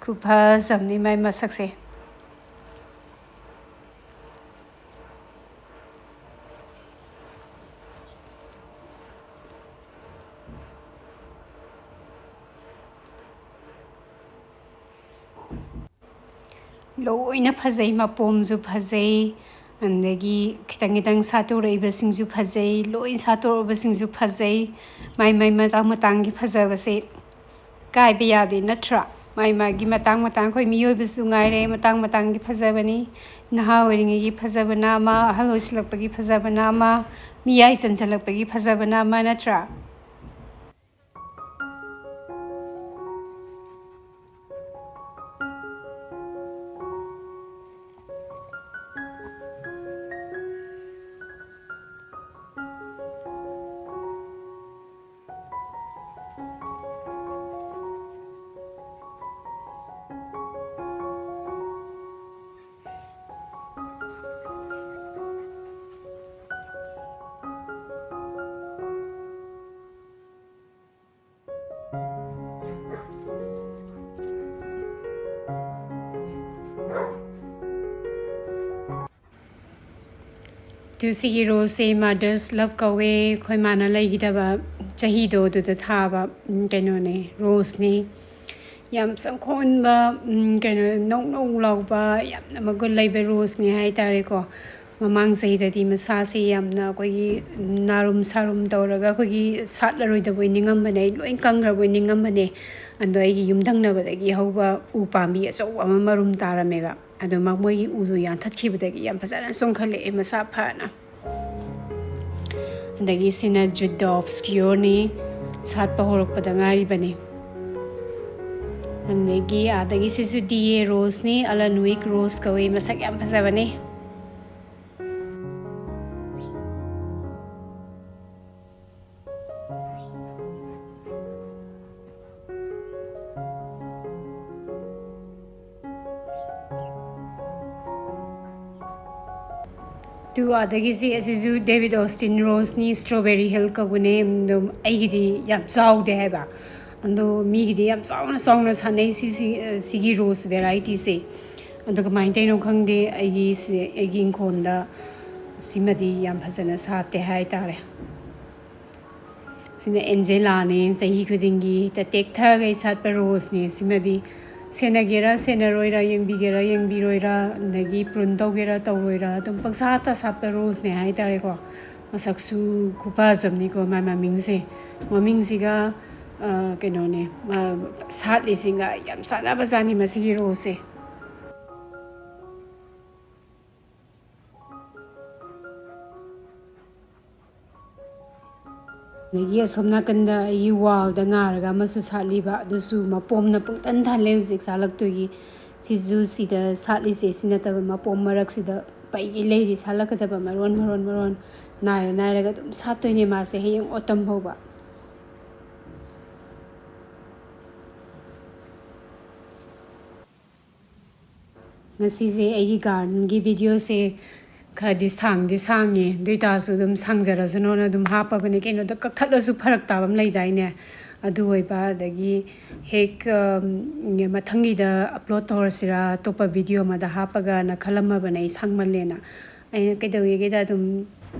ꯈꯨꯐꯖ ꯑꯃꯅꯤ ꯃꯥꯏ ꯃꯁꯛꯁꯦ꯫ ꯂꯣꯏꯅ ꯐꯖꯩ, ꯃꯄꯣꯝꯁꯨ ꯐꯖꯩ, ꯑꯗꯒꯤ ꯈꯤꯇꯪ ꯈꯤꯇꯪ ꯁꯥꯠꯇꯣꯔꯛꯏꯕꯁꯤꯡꯁꯨ ꯐꯖꯩ, ꯂꯣꯏ ꯁꯥꯠꯇꯣꯔꯛꯏꯕꯁꯤꯡꯁꯨ ꯐꯖꯩ꯫ ꯃꯥꯏ ꯃꯥꯏ ꯃꯇꯥꯡ ꯃꯇꯥꯡꯒꯤ ꯐꯖꯕꯁꯦ ꯀꯥꯏꯕ ꯌꯥꯗꯦ, ꯅꯠꯇ꯭ꯔꯥ? ꯃꯥꯏ ꯃꯥꯒꯤ ꯃꯇꯥꯡ ꯃꯇꯥꯡ, ꯑꯩꯈꯣꯏ ꯃꯤꯑꯣꯏꯕꯁꯨ ꯉꯥꯏꯔꯦ, ꯃꯇꯥꯡ ꯃꯇꯥꯡꯒꯤ ꯐꯖꯕꯅꯤ꯫ ꯅꯍꯥ ꯑꯣꯏꯔꯤꯉꯩꯒꯤ ꯐꯖꯕꯅ ꯑꯃ, ꯑꯍꯜ ꯑꯣꯏꯁꯤꯜꯂꯛꯄꯒꯤ ꯐꯖꯕꯅ ꯑꯃ, ꯃꯤꯌꯥꯏ ꯆꯟꯁꯤꯜꯂꯛꯄꯒꯤ ꯐꯖꯕꯅ ꯑꯃ, ꯅꯠꯇ꯭ꯔꯥ? ꯑꯗꯨ ꯁꯤꯒꯤ ꯔꯣꯁꯁꯦ Mother's Love ꯀꯧꯋꯦ꯫ ꯑꯩꯈꯣꯏ ꯃꯥꯅ ꯂꯩꯈꯤꯗꯕ ꯆꯍꯤꯗꯣ ꯑꯗꯨꯗ ꯊꯥꯕ, ꯎꯝ, ꯀꯩꯅꯣꯅꯦ, ꯔꯣꯁꯅꯦ꯫ ꯌꯥꯝ ꯆꯪꯈꯣꯟꯕ, ꯎꯝ, ꯀꯩꯅꯣ, ꯅꯧ ꯅꯧ ꯂꯥꯎꯕ, ꯌꯥꯝꯅ ꯃꯒꯨꯟ ꯂꯩꯕ ꯔꯣꯁꯅꯦ ꯍꯥꯏꯇꯥꯔꯦꯀꯣ꯫ ꯃꯃꯥꯡ ꯆꯍꯤꯗꯗꯤ ꯃꯁꯥꯁꯦ ꯌꯥꯝꯅ ꯑꯩꯈꯣꯏꯒꯤ ꯅꯥꯔꯨꯝ ꯁꯥꯔꯨꯝ ꯇꯧꯔꯒ ꯑꯩꯈꯣꯏꯒꯤ ꯁꯥꯠꯂꯔꯣꯏꯗꯕꯣꯏ ꯅꯤꯡꯉꯝꯕꯅꯦ, ꯑꯩ ꯂꯣꯏ ꯀꯪꯈ꯭ꯔꯕꯣꯏ ꯅꯤꯡꯉꯝꯕꯅꯦ꯫ ꯑꯗꯣ ꯑꯩꯒꯤ ꯌꯨꯝꯊꯪꯅꯕꯗꯒꯤ ꯍꯧꯕ ꯎ ꯄꯥꯝꯕꯤ ꯑꯆꯧꯕ ꯑꯃ ꯃꯔꯨꯝ ꯇꯥꯔꯝꯃꯦꯕ꯫ ꯑꯗꯣ ꯃ-, ꯃꯣꯏꯒꯤ ꯎꯗꯣ ꯌꯥꯟꯊꯠꯈꯤꯕꯗꯒꯤ ꯌꯥꯝ ꯐꯖꯅ ꯆꯣꯡꯈꯠꯂꯛꯑꯦ ꯃꯁꯥ ꯐꯅ꯫ ꯑꯗꯒꯤ ꯁꯤꯅ Jude Obscurꯅꯤ, ꯁꯥꯠꯄ ꯍꯧꯔꯛꯄꯗ ꯉꯥꯏꯔꯤꯕꯅꯤ꯫ ꯑꯗꯒꯤ ꯑꯥꯗꯒꯤ ꯁꯤꯁꯨ D A Roseꯅꯤ, Allanwick Rose ꯀꯧꯏ, ꯃꯁꯛ ꯌꯥꯝ ꯐꯖꯕꯅꯤ꯫ ꯑꯗꯨ ꯑꯗꯒꯤꯁꯤ ꯑꯁꯤꯁꯨ David Austin Roseꯅꯤ, Strawberry Hill ꯀꯧꯕꯅꯦ꯫ ꯑꯗꯨꯝ ꯑꯩꯒꯤꯗꯤ ꯌꯥꯝ ꯆꯥꯎꯗꯦ ꯍꯥꯏꯕ, ꯑꯗꯣ ꯃꯤꯒꯤꯗꯤ ꯌꯥꯝ ꯆꯥꯎꯅ ꯆꯥꯎꯅ ꯁꯥꯟꯅꯩ ꯁꯤ, ꯁꯤ, ꯁꯤꯒꯤ ꯔꯣꯁ ꯚꯦꯔꯥꯏꯇꯤꯁꯦ꯫ ꯑꯗꯣ ꯀꯃꯥꯏꯅ ꯇꯧꯔꯤꯅꯣ ꯈꯪꯗꯦ, ꯑꯩꯒꯤꯁꯦ, ꯑꯩꯒꯤ ꯏꯪꯈꯣꯜꯗ ꯁꯤꯃꯗꯤ ꯌꯥꯝ ꯐꯖꯅ ꯁꯥꯠꯇꯦ ꯍꯥꯏꯇꯥꯔꯦ꯫ ꯁꯤꯅ ꯑꯦꯟꯖꯦꯂꯥꯅꯦ, ꯆꯍꯤ ꯈꯨꯗꯤꯡꯒꯤ ꯍꯦꯛꯇ ꯇꯦꯛꯊꯒꯩ ꯁꯥꯠꯄ ꯔꯣꯁꯅꯦ꯫ ꯁꯤꯃꯗꯤ ꯁꯦꯟꯅꯒꯦꯔꯥ ꯁꯦꯟꯅꯔꯣꯏꯔꯥ, ꯌꯦꯡꯕꯤꯒꯦꯔꯥ ꯌꯦꯡꯕꯤꯔꯣꯏꯔꯥ, ꯑꯗꯒꯤ prune ꯇꯧꯒꯦꯔꯥ ꯇꯧꯔꯣꯏꯔꯥ, ꯑꯗꯨꯝ ꯄꯪꯁꯥꯠꯇ ꯁꯥꯠꯄ roseꯅꯦ ꯍꯥꯏꯇꯥꯔꯦꯀꯣ꯫ ꯃꯁꯛꯁꯨ ꯈꯨꯐꯖꯕꯅꯤꯀꯣ ꯃꯥꯏ ꯃꯃꯤꯡꯁꯦ꯫ ꯃꯃꯤꯡꯁꯤꯒ, ꯑ, ꯀꯩꯅꯣꯅꯦ, ꯑ, ꯁꯥꯠꯂꯤꯁꯤꯒ ꯌꯥꯝ ꯆꯥꯟꯅꯕꯖꯥꯠꯅꯤ ꯃꯁꯤꯒꯤ roseꯁꯦ꯫ ꯑꯗꯒꯤ ꯑꯁꯣꯝ ꯅꯥꯀꯟꯗ ꯑꯩꯒꯤ wallꯗ ꯉꯥꯔꯒ ꯑꯃꯁꯨ ꯁꯥꯠꯂꯤꯕ, ꯑꯗꯨꯁꯨ ꯃꯄꯣꯝꯅ ꯄꯨꯡꯊꯟ ꯊꯜꯂꯦ ꯍꯧꯖꯤꯛ ꯁꯥꯠꯂꯛꯇꯣꯏꯒꯤ꯫ ꯁꯤꯁꯨ ꯁꯤꯗ ꯁꯥꯠꯂꯤꯁꯦ ꯁꯤ ꯅꯠꯇꯕ ꯃꯄꯣꯝ ꯃꯔꯛꯁꯤꯗ ꯄꯩꯒꯩ ꯂꯩꯔꯤ ꯁꯥꯠꯂꯛꯀꯗꯕ ꯃꯔꯣꯟ ꯃꯔꯣꯟ ꯃꯔꯣꯟ ꯅꯥꯏꯔ ꯅꯥꯏꯔꯒ ꯑꯗꯨꯝ ꯁꯥꯠꯇꯣꯏꯅꯦ ꯃꯥꯁꯦ ꯍꯌꯦꯡ autumn ꯐꯥꯎꯕ꯫ ꯉꯁꯤꯁꯦ ꯑꯩꯒꯤ gardenꯒꯤ videoꯁꯦ ꯈꯔꯗꯤ ꯁꯥꯡꯗꯤ ꯁꯥꯡꯉꯦ, ꯑꯗꯨ ꯑꯣꯏꯇꯥꯔꯁꯨ ꯑꯗꯨꯝ ꯁꯥꯡꯖꯔꯁꯅꯣꯅ ꯑꯗꯨꯝ ꯍꯥꯞꯄꯕꯅꯦ꯫ ꯀꯩꯅꯣꯗ ꯀꯛꯊꯠꯂꯁꯨ ꯐꯔꯛ ꯇꯥꯕ ꯑꯃ ꯂꯩꯗꯥꯏꯅꯦ? ꯑꯗꯨ ꯑꯣꯏꯕ, ꯑꯗꯒꯤ ꯍꯦꯛ, ꯑꯝ, ꯃꯊꯪꯒꯤꯗ upload ꯇꯧꯔꯁꯤꯔꯥ, ꯑꯇꯣꯞꯄ video ꯑꯃꯗ ꯍꯥꯞꯄꯒꯅ ꯈꯜꯂꯝꯃꯕꯅꯦ ꯑꯩ ꯁꯥꯡꯃꯜꯂꯦꯅ꯫ ꯑꯩꯅ ꯀꯩꯗꯧꯋꯦꯒꯦꯗ ꯑꯗꯨꯝ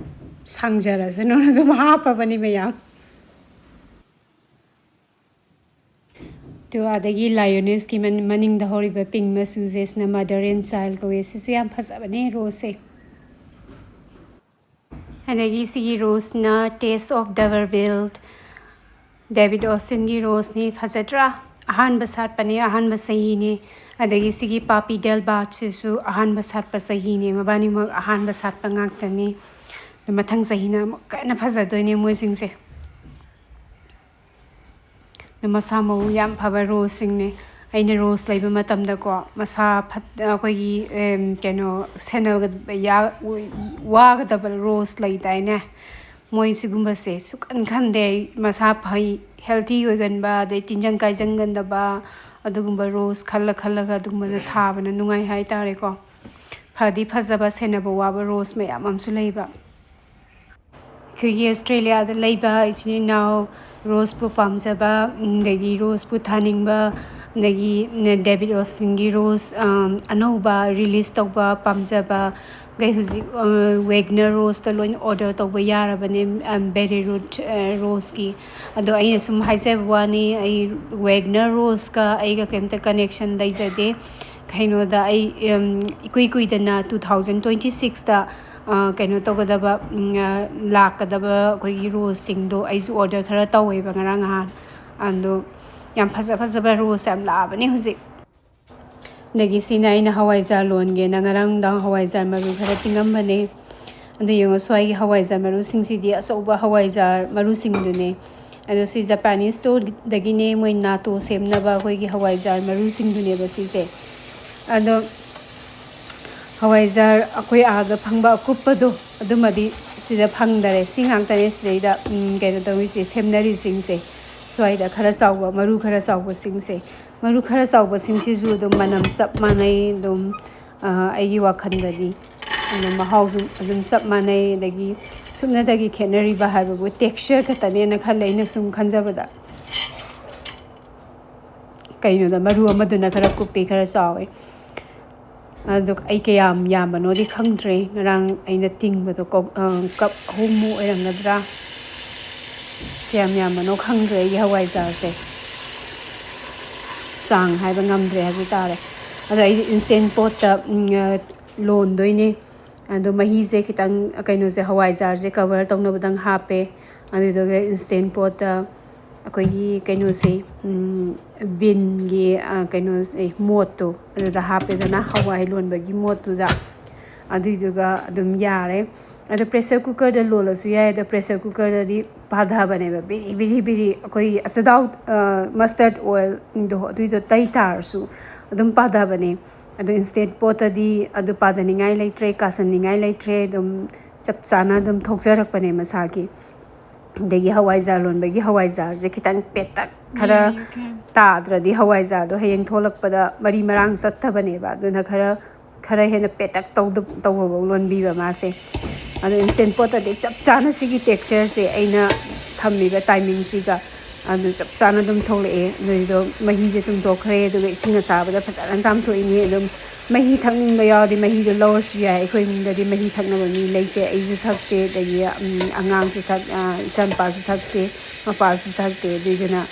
ꯁꯥꯡꯖꯔꯁꯅꯣꯅ ꯑꯗꯨꯝ ꯍꯥꯞꯄꯕꯅꯤ ꯃꯌꯥꯝ꯫ ꯑꯗꯨ ꯑꯗꯒꯤ Lyonessꯀꯤ ꯃꯅꯤꯡꯗ ꯍꯧꯔꯤꯕ pink ꯃꯆꯨꯁꯦ, ꯁꯤꯅ Mother and Child ꯀꯧꯋꯦ꯫ ꯁꯤꯁꯨ ꯌꯥꯝ ꯐꯖꯕꯅꯦ roseꯁꯦ꯫ ꯑꯗꯒꯤ ꯁꯤꯒꯤ roseꯅ Taste of the World, David Austinꯒꯤ roseꯅꯤ꯫ ꯐꯖꯗ꯭ꯔꯥ? ꯑꯍꯥꯟꯕ ꯁꯥꯠꯄꯅꯦ, ꯑꯍꯥꯟꯕ ꯆꯍꯤꯅꯦ꯫ ꯑꯗꯒꯤ ꯁꯤꯒꯤ Pappy Delbardꯁꯤꯁꯨ ꯑꯍꯥꯟꯕ ꯁꯥꯠꯄ ꯆꯍꯤꯅꯦ꯫ ꯃꯕꯥꯅꯤꯃꯛ ꯑꯍꯥꯟꯕ ꯁꯥꯠꯄ ꯉꯥꯛꯇꯅꯤ꯫ ꯑꯗꯣ ꯃꯊꯪ ꯆꯍꯤꯅ ꯑꯃꯨꯛꯀ ꯍꯦꯟꯅ ꯐꯖꯗꯣꯏꯅꯦ ꯃꯣꯏꯁꯤꯡꯁꯦ꯫ ꯑꯗꯣ ꯃꯁꯥ ꯃꯎ ꯌꯥꯝ ꯐꯕ roseꯁꯤꯡꯅꯦ꯫ ꯑꯩꯅ rose ꯂꯩꯕ ꯃꯇꯝꯗꯀꯣ, ꯃꯁꯥ ꯐꯠ-, ꯑꯩꯈꯣꯏꯒꯤ, ꯑꯦꯝ, ꯀꯩꯅꯣ, ꯁꯦꯟꯅꯕ ꯌꯥ-, ꯋꯥꯒꯗꯕ rose ꯂꯩꯗꯥꯏꯅꯦ? ꯃꯣꯏ ꯁꯤꯒꯨꯝꯕꯁꯦ ꯁꯨꯛꯈꯟ ꯈꯟꯗꯦ ꯑꯩ꯫ ꯃꯁꯥ ꯐꯩ, healthy ꯑꯣꯏꯒꯟꯕ, ꯑꯗꯩ ꯇꯤꯟꯖꯪ ꯀꯥꯏꯖꯪꯒꯟꯗꯕ, ꯑꯗꯨꯒꯨꯝꯕ rose ꯈꯜꯂ ꯈꯜꯂꯒ ꯑꯗꯨꯒꯨꯝꯕꯗ ꯊꯥꯕꯅ ꯅꯨꯡꯉꯥꯏ ꯍꯥꯏꯇꯥꯔꯦꯀꯣ꯫ ꯐꯗꯤ ꯐꯖꯕ, ꯁꯦꯟꯅꯕ ꯋꯥꯕ rose ꯃꯌꯥꯝ ꯑꯃꯁꯨ ꯂꯩꯕ꯫ ꯑꯩꯈꯣꯏꯒꯤ Australiaꯗ ꯂꯩꯕ ꯏꯆꯤꯟ ꯏꯅꯥꯎ, roseꯄꯨ ꯄꯥꯝꯖꯕ, ꯑꯗꯒꯤ roseꯄꯨ ꯊꯥꯅꯤꯡꯕ, ꯑꯗꯒꯤ ꯗꯦꯕꯤꯠ ꯔꯣꯁꯁꯤꯡꯒꯤ ꯔꯣꯁ ꯑꯅꯧꯕ ꯔꯤꯂꯤꯁ ꯇꯧꯕ ꯄꯥꯝꯖꯕ ꯈꯩ ꯍꯧꯖꯤꯛ ꯋꯦꯒꯅꯔ ꯔꯣꯁꯇ ꯂꯣꯏꯅ ꯑꯣꯔꯗꯔ ꯇꯧꯕ ꯌꯥꯔꯕꯅꯦ꯫ ꯕꯦꯔꯤ ꯔꯨꯠ ꯔꯣꯁꯀꯤ꯫ ꯑꯗꯣ ꯑꯩꯅ ꯁꯨꯝ ꯍꯥꯏꯖꯕ ꯋꯥꯅꯤ, ꯑꯩ ꯋꯦꯒꯅꯔ ꯔꯣꯁꯀ ꯑꯩꯒ ꯀꯩꯝꯇ ꯀꯅꯦꯛꯁꯟ ꯂꯩꯖꯗꯦ꯫ ꯀꯩꯅꯣꯗ ꯑꯩ ꯏꯀꯨꯏ ꯀꯨꯏꯗꯅ ꯇꯨ ꯊꯥꯎꯖꯟ ꯇ꯭ꯋꯦꯟꯇꯤ ꯁꯤꯛꯁꯇ ꯀꯩꯅꯣ ꯇꯧꯒꯗꯕ, ꯂꯥꯛꯀꯗꯕ ꯑꯩꯈꯣꯏꯒꯤ ꯔꯣꯁꯁꯤꯡꯗꯣ ꯑꯩꯁꯨ ꯑꯣꯔꯗꯔ ꯈꯔ ꯇꯧꯋꯦꯕ ꯉꯔꯥꯡ ꯅꯍꯥꯟ꯫ ꯑꯗꯣ ꯌꯥꯝ ꯐꯖ ꯐꯖꯕ ꯔꯣꯁ ꯌꯥꯝ ꯂꯥꯛꯑꯕꯅꯦ ꯍꯧꯖꯤꯛ꯫ ꯑꯗꯒꯤ ꯁꯤꯅ ꯑꯩꯅ ꯍꯋꯥꯏꯖꯥꯔ ꯂꯣꯟꯒꯦꯅ ꯉꯔꯥꯡ ꯅꯨꯡꯗꯥꯡ ꯍꯋꯥꯏꯖꯥꯔ ꯃꯔꯨ ꯈꯔ ꯇꯤꯡꯉꯝꯕꯅꯦ꯫ ꯑꯗꯨ ꯌꯦꯡꯉꯣ, ꯁ꯭ꯋꯥꯏꯒꯤ ꯍꯋꯥꯏꯖꯥꯔ ꯃꯔꯨꯁꯤꯡꯁꯤꯗꯤ ꯑꯆꯧꯕ ꯍꯋꯥꯏꯖꯥꯔ ꯃꯔꯨꯁꯤꯡꯗꯨꯅꯦ꯫ ꯑꯗꯣ ꯁꯤ ꯖꯄꯥꯅꯤꯁ ꯁ꯭ꯇꯣꯔꯗꯒꯤꯅꯦ, ꯃꯣꯏ ꯅꯥꯇꯣ ꯁꯦꯝꯅꯕ ꯑꯩꯈꯣꯏꯒꯤ ꯍꯋꯥꯏꯖꯥꯔ ꯃꯔꯨꯁꯤꯡꯗꯨꯅꯦꯕ ꯁꯤꯁꯦ꯫ ꯑꯗꯣ ꯍꯋꯥꯏꯖꯥꯔ ꯑꯩꯈꯣꯏ ꯑꯥꯗ ꯐꯪꯕ ꯑꯀꯨꯞꯄꯗꯣ ꯑꯗꯨꯃꯗꯤ ꯁꯤꯗ ꯐꯪꯗꯔꯦ꯫ ꯁꯤ ꯉꯥꯛꯇꯅꯦ ꯁꯤꯗꯩꯗ ꯀꯩꯅꯣ ꯇꯧꯔꯤꯁꯦ, ꯁꯦꯝꯅꯔꯤꯁꯤꯡꯁꯦ꯫ ꯁ꯭ꯋꯥꯏꯗ ꯈꯔ ꯆꯥꯎꯕ, ꯃꯔꯨ ꯈꯔ ꯆꯥꯎꯕꯁꯤꯡꯁꯦ꯫ ꯃꯔꯨ ꯈꯔ ꯆꯥꯎꯕꯁꯤꯡꯁꯤꯁꯨ ꯑꯗꯨꯝ ꯃꯅꯝ ꯆꯞ ꯃꯥꯟꯅꯩ꯫ ꯑꯗꯨꯝ ꯑꯩꯒꯤ ꯋꯥꯈꯜꯗꯗꯤ ꯑꯗꯨꯝ ꯃꯍꯥꯎꯁꯨ ꯑꯗꯨꯝ ꯆꯞ ꯃꯥꯟꯅꯩ꯫ ꯑꯗꯒꯤ ꯁꯨꯞꯅꯇꯒꯤ ꯈꯦꯠꯅꯔꯤꯕ ꯍꯥꯏꯕꯕꯨ ꯇꯦꯛꯁꯆꯔ ꯈꯛꯇꯅꯦꯅ ꯈꯜꯂꯦ ꯑꯩꯅ ꯁꯨꯝ ꯈꯟꯖꯕꯗ꯫ ꯀꯩꯅꯣꯗ ꯃꯔꯨ ꯑꯃꯗꯨꯅ ꯈꯔ ꯀꯨꯞꯄꯤ, ꯈꯔ ꯆꯥꯎꯋꯤ꯫ ꯑꯗꯣ ꯑꯩ ꯀꯌꯥꯝ ꯌꯥꯝꯕꯅꯣꯗꯤ ꯈꯪꯗ꯭ꯔꯦ꯫ ꯉꯔꯥꯡ ꯑꯩꯅ ꯇꯤꯡꯕꯗꯣ ꯀꯞ ꯑꯍꯨꯝꯃꯨꯛ ꯑꯣꯏꯔꯝꯒꯗ꯭ꯔꯥ? ꯀꯌꯥꯝ ꯌꯥꯝꯕꯅꯣ ꯈꯪꯗ꯭ꯔꯦ ꯑꯩꯒꯤ ꯍꯋꯥꯏꯖꯥꯔꯁꯦ꯫ ꯆꯥꯡ ꯍꯥꯏꯕ ꯉꯝꯗ꯭ꯔꯦ ꯍꯥꯏꯕ ꯇꯥꯔꯦ꯫ ꯑꯗꯣ ꯑꯩꯗꯤ ꯏꯟꯁꯇꯦꯟ ꯄꯣꯠꯇ ꯂꯣꯟꯗꯣꯏꯅꯦ꯫ ꯑꯗꯣ ꯃꯍꯤꯁꯦ ꯈꯤꯇꯪ, ꯀꯩꯅꯣꯁꯦ, ꯍꯋꯥꯏꯖꯥꯔꯁꯦ ꯀꯕꯔ ꯇꯧꯅꯕꯗꯪ ꯍꯥꯞꯄꯦ꯫ ꯑꯗꯨꯗꯨꯒ ꯏꯟꯁꯇꯦꯟ ꯄꯣꯠꯇ ꯑꯩꯈꯣꯏꯒꯤ ꯀꯩꯅꯣꯁꯦ, ꯕꯤꯟꯒꯤ ꯀꯩꯅꯣꯁꯦ, ꯃꯣꯠꯇꯣ ꯑꯗꯨꯗ ꯍꯥꯞꯄꯦꯗꯅ, ꯍꯋꯥꯏ ꯂꯣꯟꯕꯒꯤ ꯃꯣꯠꯇꯨꯗ꯫ ꯑꯗꯨꯏꯗꯨꯒ ꯑꯗꯨꯝ ꯌꯥꯔꯦ꯫ ꯑꯗꯣ ꯄ꯭ꯔꯦꯁꯔ ꯀꯨꯀꯔꯗ ꯂꯣꯜꯂꯁꯨ ꯌꯥꯏ꯫ ꯑꯗꯣ ꯄ꯭ꯔꯦꯁꯔ ꯀꯨꯀꯔꯗꯗꯤ ꯄꯥꯊꯕꯅꯦꯕ, ꯕꯤꯔꯤ ꯕꯤꯔꯤ ꯕꯤꯔꯤ꯫ ꯑꯩꯈꯣꯏꯒꯤ ꯑꯆꯗꯥꯎ, ꯃꯁꯇꯔꯠ ꯑꯣꯏꯜꯗꯣ ꯑꯗꯨꯏꯗꯣ ꯇꯩ ꯇꯥꯔꯁꯨ ꯑꯗꯨꯝ ꯄꯥꯊꯕꯅꯦ꯫ ꯑꯗꯣ ꯏꯟꯁꯇꯦꯟ ꯄꯣꯠꯇꯗꯤ ꯑꯗꯨ ꯄꯥꯊꯅꯤꯡꯉꯥꯏ ꯂꯩꯇ꯭ꯔꯦ, ꯀꯥꯁꯟꯅꯤꯡꯉꯥꯏ ꯂꯩꯇ꯭ꯔꯦ꯫ ꯑꯗꯨꯝ ꯆꯞ ꯆꯥꯅ ꯑꯗꯨꯝ ꯊꯣꯛꯆꯔꯛꯄꯅꯦ ꯃꯁꯥꯒꯤ꯫ ꯑꯗꯒꯤ ꯍꯋꯥꯏꯖꯥꯔ ꯂꯣꯟꯕꯒꯤ ꯍꯋꯥꯏꯖꯥꯔꯁꯦ ꯈꯤꯇꯪ ꯄꯦꯠꯇꯛ ꯈꯔ ꯇꯥꯗ꯭ꯔꯗꯤ ꯍꯋꯥꯏꯖꯥꯔꯗꯣ ꯍꯌꯦꯡ ꯊꯣꯛꯂꯛꯄꯗ ꯃꯔꯤ ꯃꯔꯥꯡ ꯆꯠꯇꯕꯅꯦꯕ꯫ ꯑꯗꯨꯅ ꯈꯔ, ꯈꯔ ꯍꯦꯟꯅ ꯄꯦꯠꯇꯛ ꯇꯧꯗ-, ꯇꯧꯕꯐꯧ ꯂꯣꯟꯕꯤꯕ ꯃꯥꯁꯦ꯫ ꯑꯗꯣ ꯏꯟꯁꯇꯦꯟ ꯄꯣꯠꯇꯗꯤ ꯆꯞ ꯆꯥꯅ ꯁꯤꯒꯤ ꯇꯦꯛꯁꯆꯔꯁꯦ ꯑꯩꯅ ꯊꯝꯃꯤꯕ ꯇꯥꯏꯃꯤꯡꯁꯤꯒ ꯑꯗꯨ ꯆꯞ ꯆꯥꯅ ꯑꯗꯨꯝ ꯊꯣꯛꯂꯛꯑꯦ꯫ ꯑꯗꯨꯏꯗꯣ ꯃꯍꯤꯁꯦ ꯆꯨꯝꯊꯣꯛꯈ꯭ꯔꯦ, ꯑꯗꯨꯒ ꯏꯁꯤꯡ ꯑꯁꯥꯕꯗ ꯐꯖꯅ ꯆꯥꯝꯊꯣꯛꯏꯅꯤ꯫ ꯑꯗꯨꯝ ꯃꯍꯤ ꯊꯛꯅꯤꯡꯕ ꯌꯥꯎꯔꯗꯤ ꯃꯍꯤꯗꯣ ꯂꯧꯔꯁꯨ ꯌꯥꯏ꯫ ꯑꯩꯈꯣꯏ ꯏꯃꯨꯡꯗꯗꯤ ꯃꯍꯤ ꯊꯛꯅꯕ ꯃꯤ ꯂꯩꯇꯦ꯫ ꯑꯩꯁꯨ ꯊꯛꯇꯦ, ꯑꯗꯒꯤ, ꯎꯝ, ꯑꯉꯥꯡꯁꯨ ꯊꯛ-, ꯑ, ꯏꯆꯥꯅꯨꯄꯥꯁꯨ ꯊꯛꯇꯦ, ꯃꯄꯥꯁꯨ ꯊꯛꯇꯦ꯫ ꯑꯗꯨꯏꯗꯨꯅ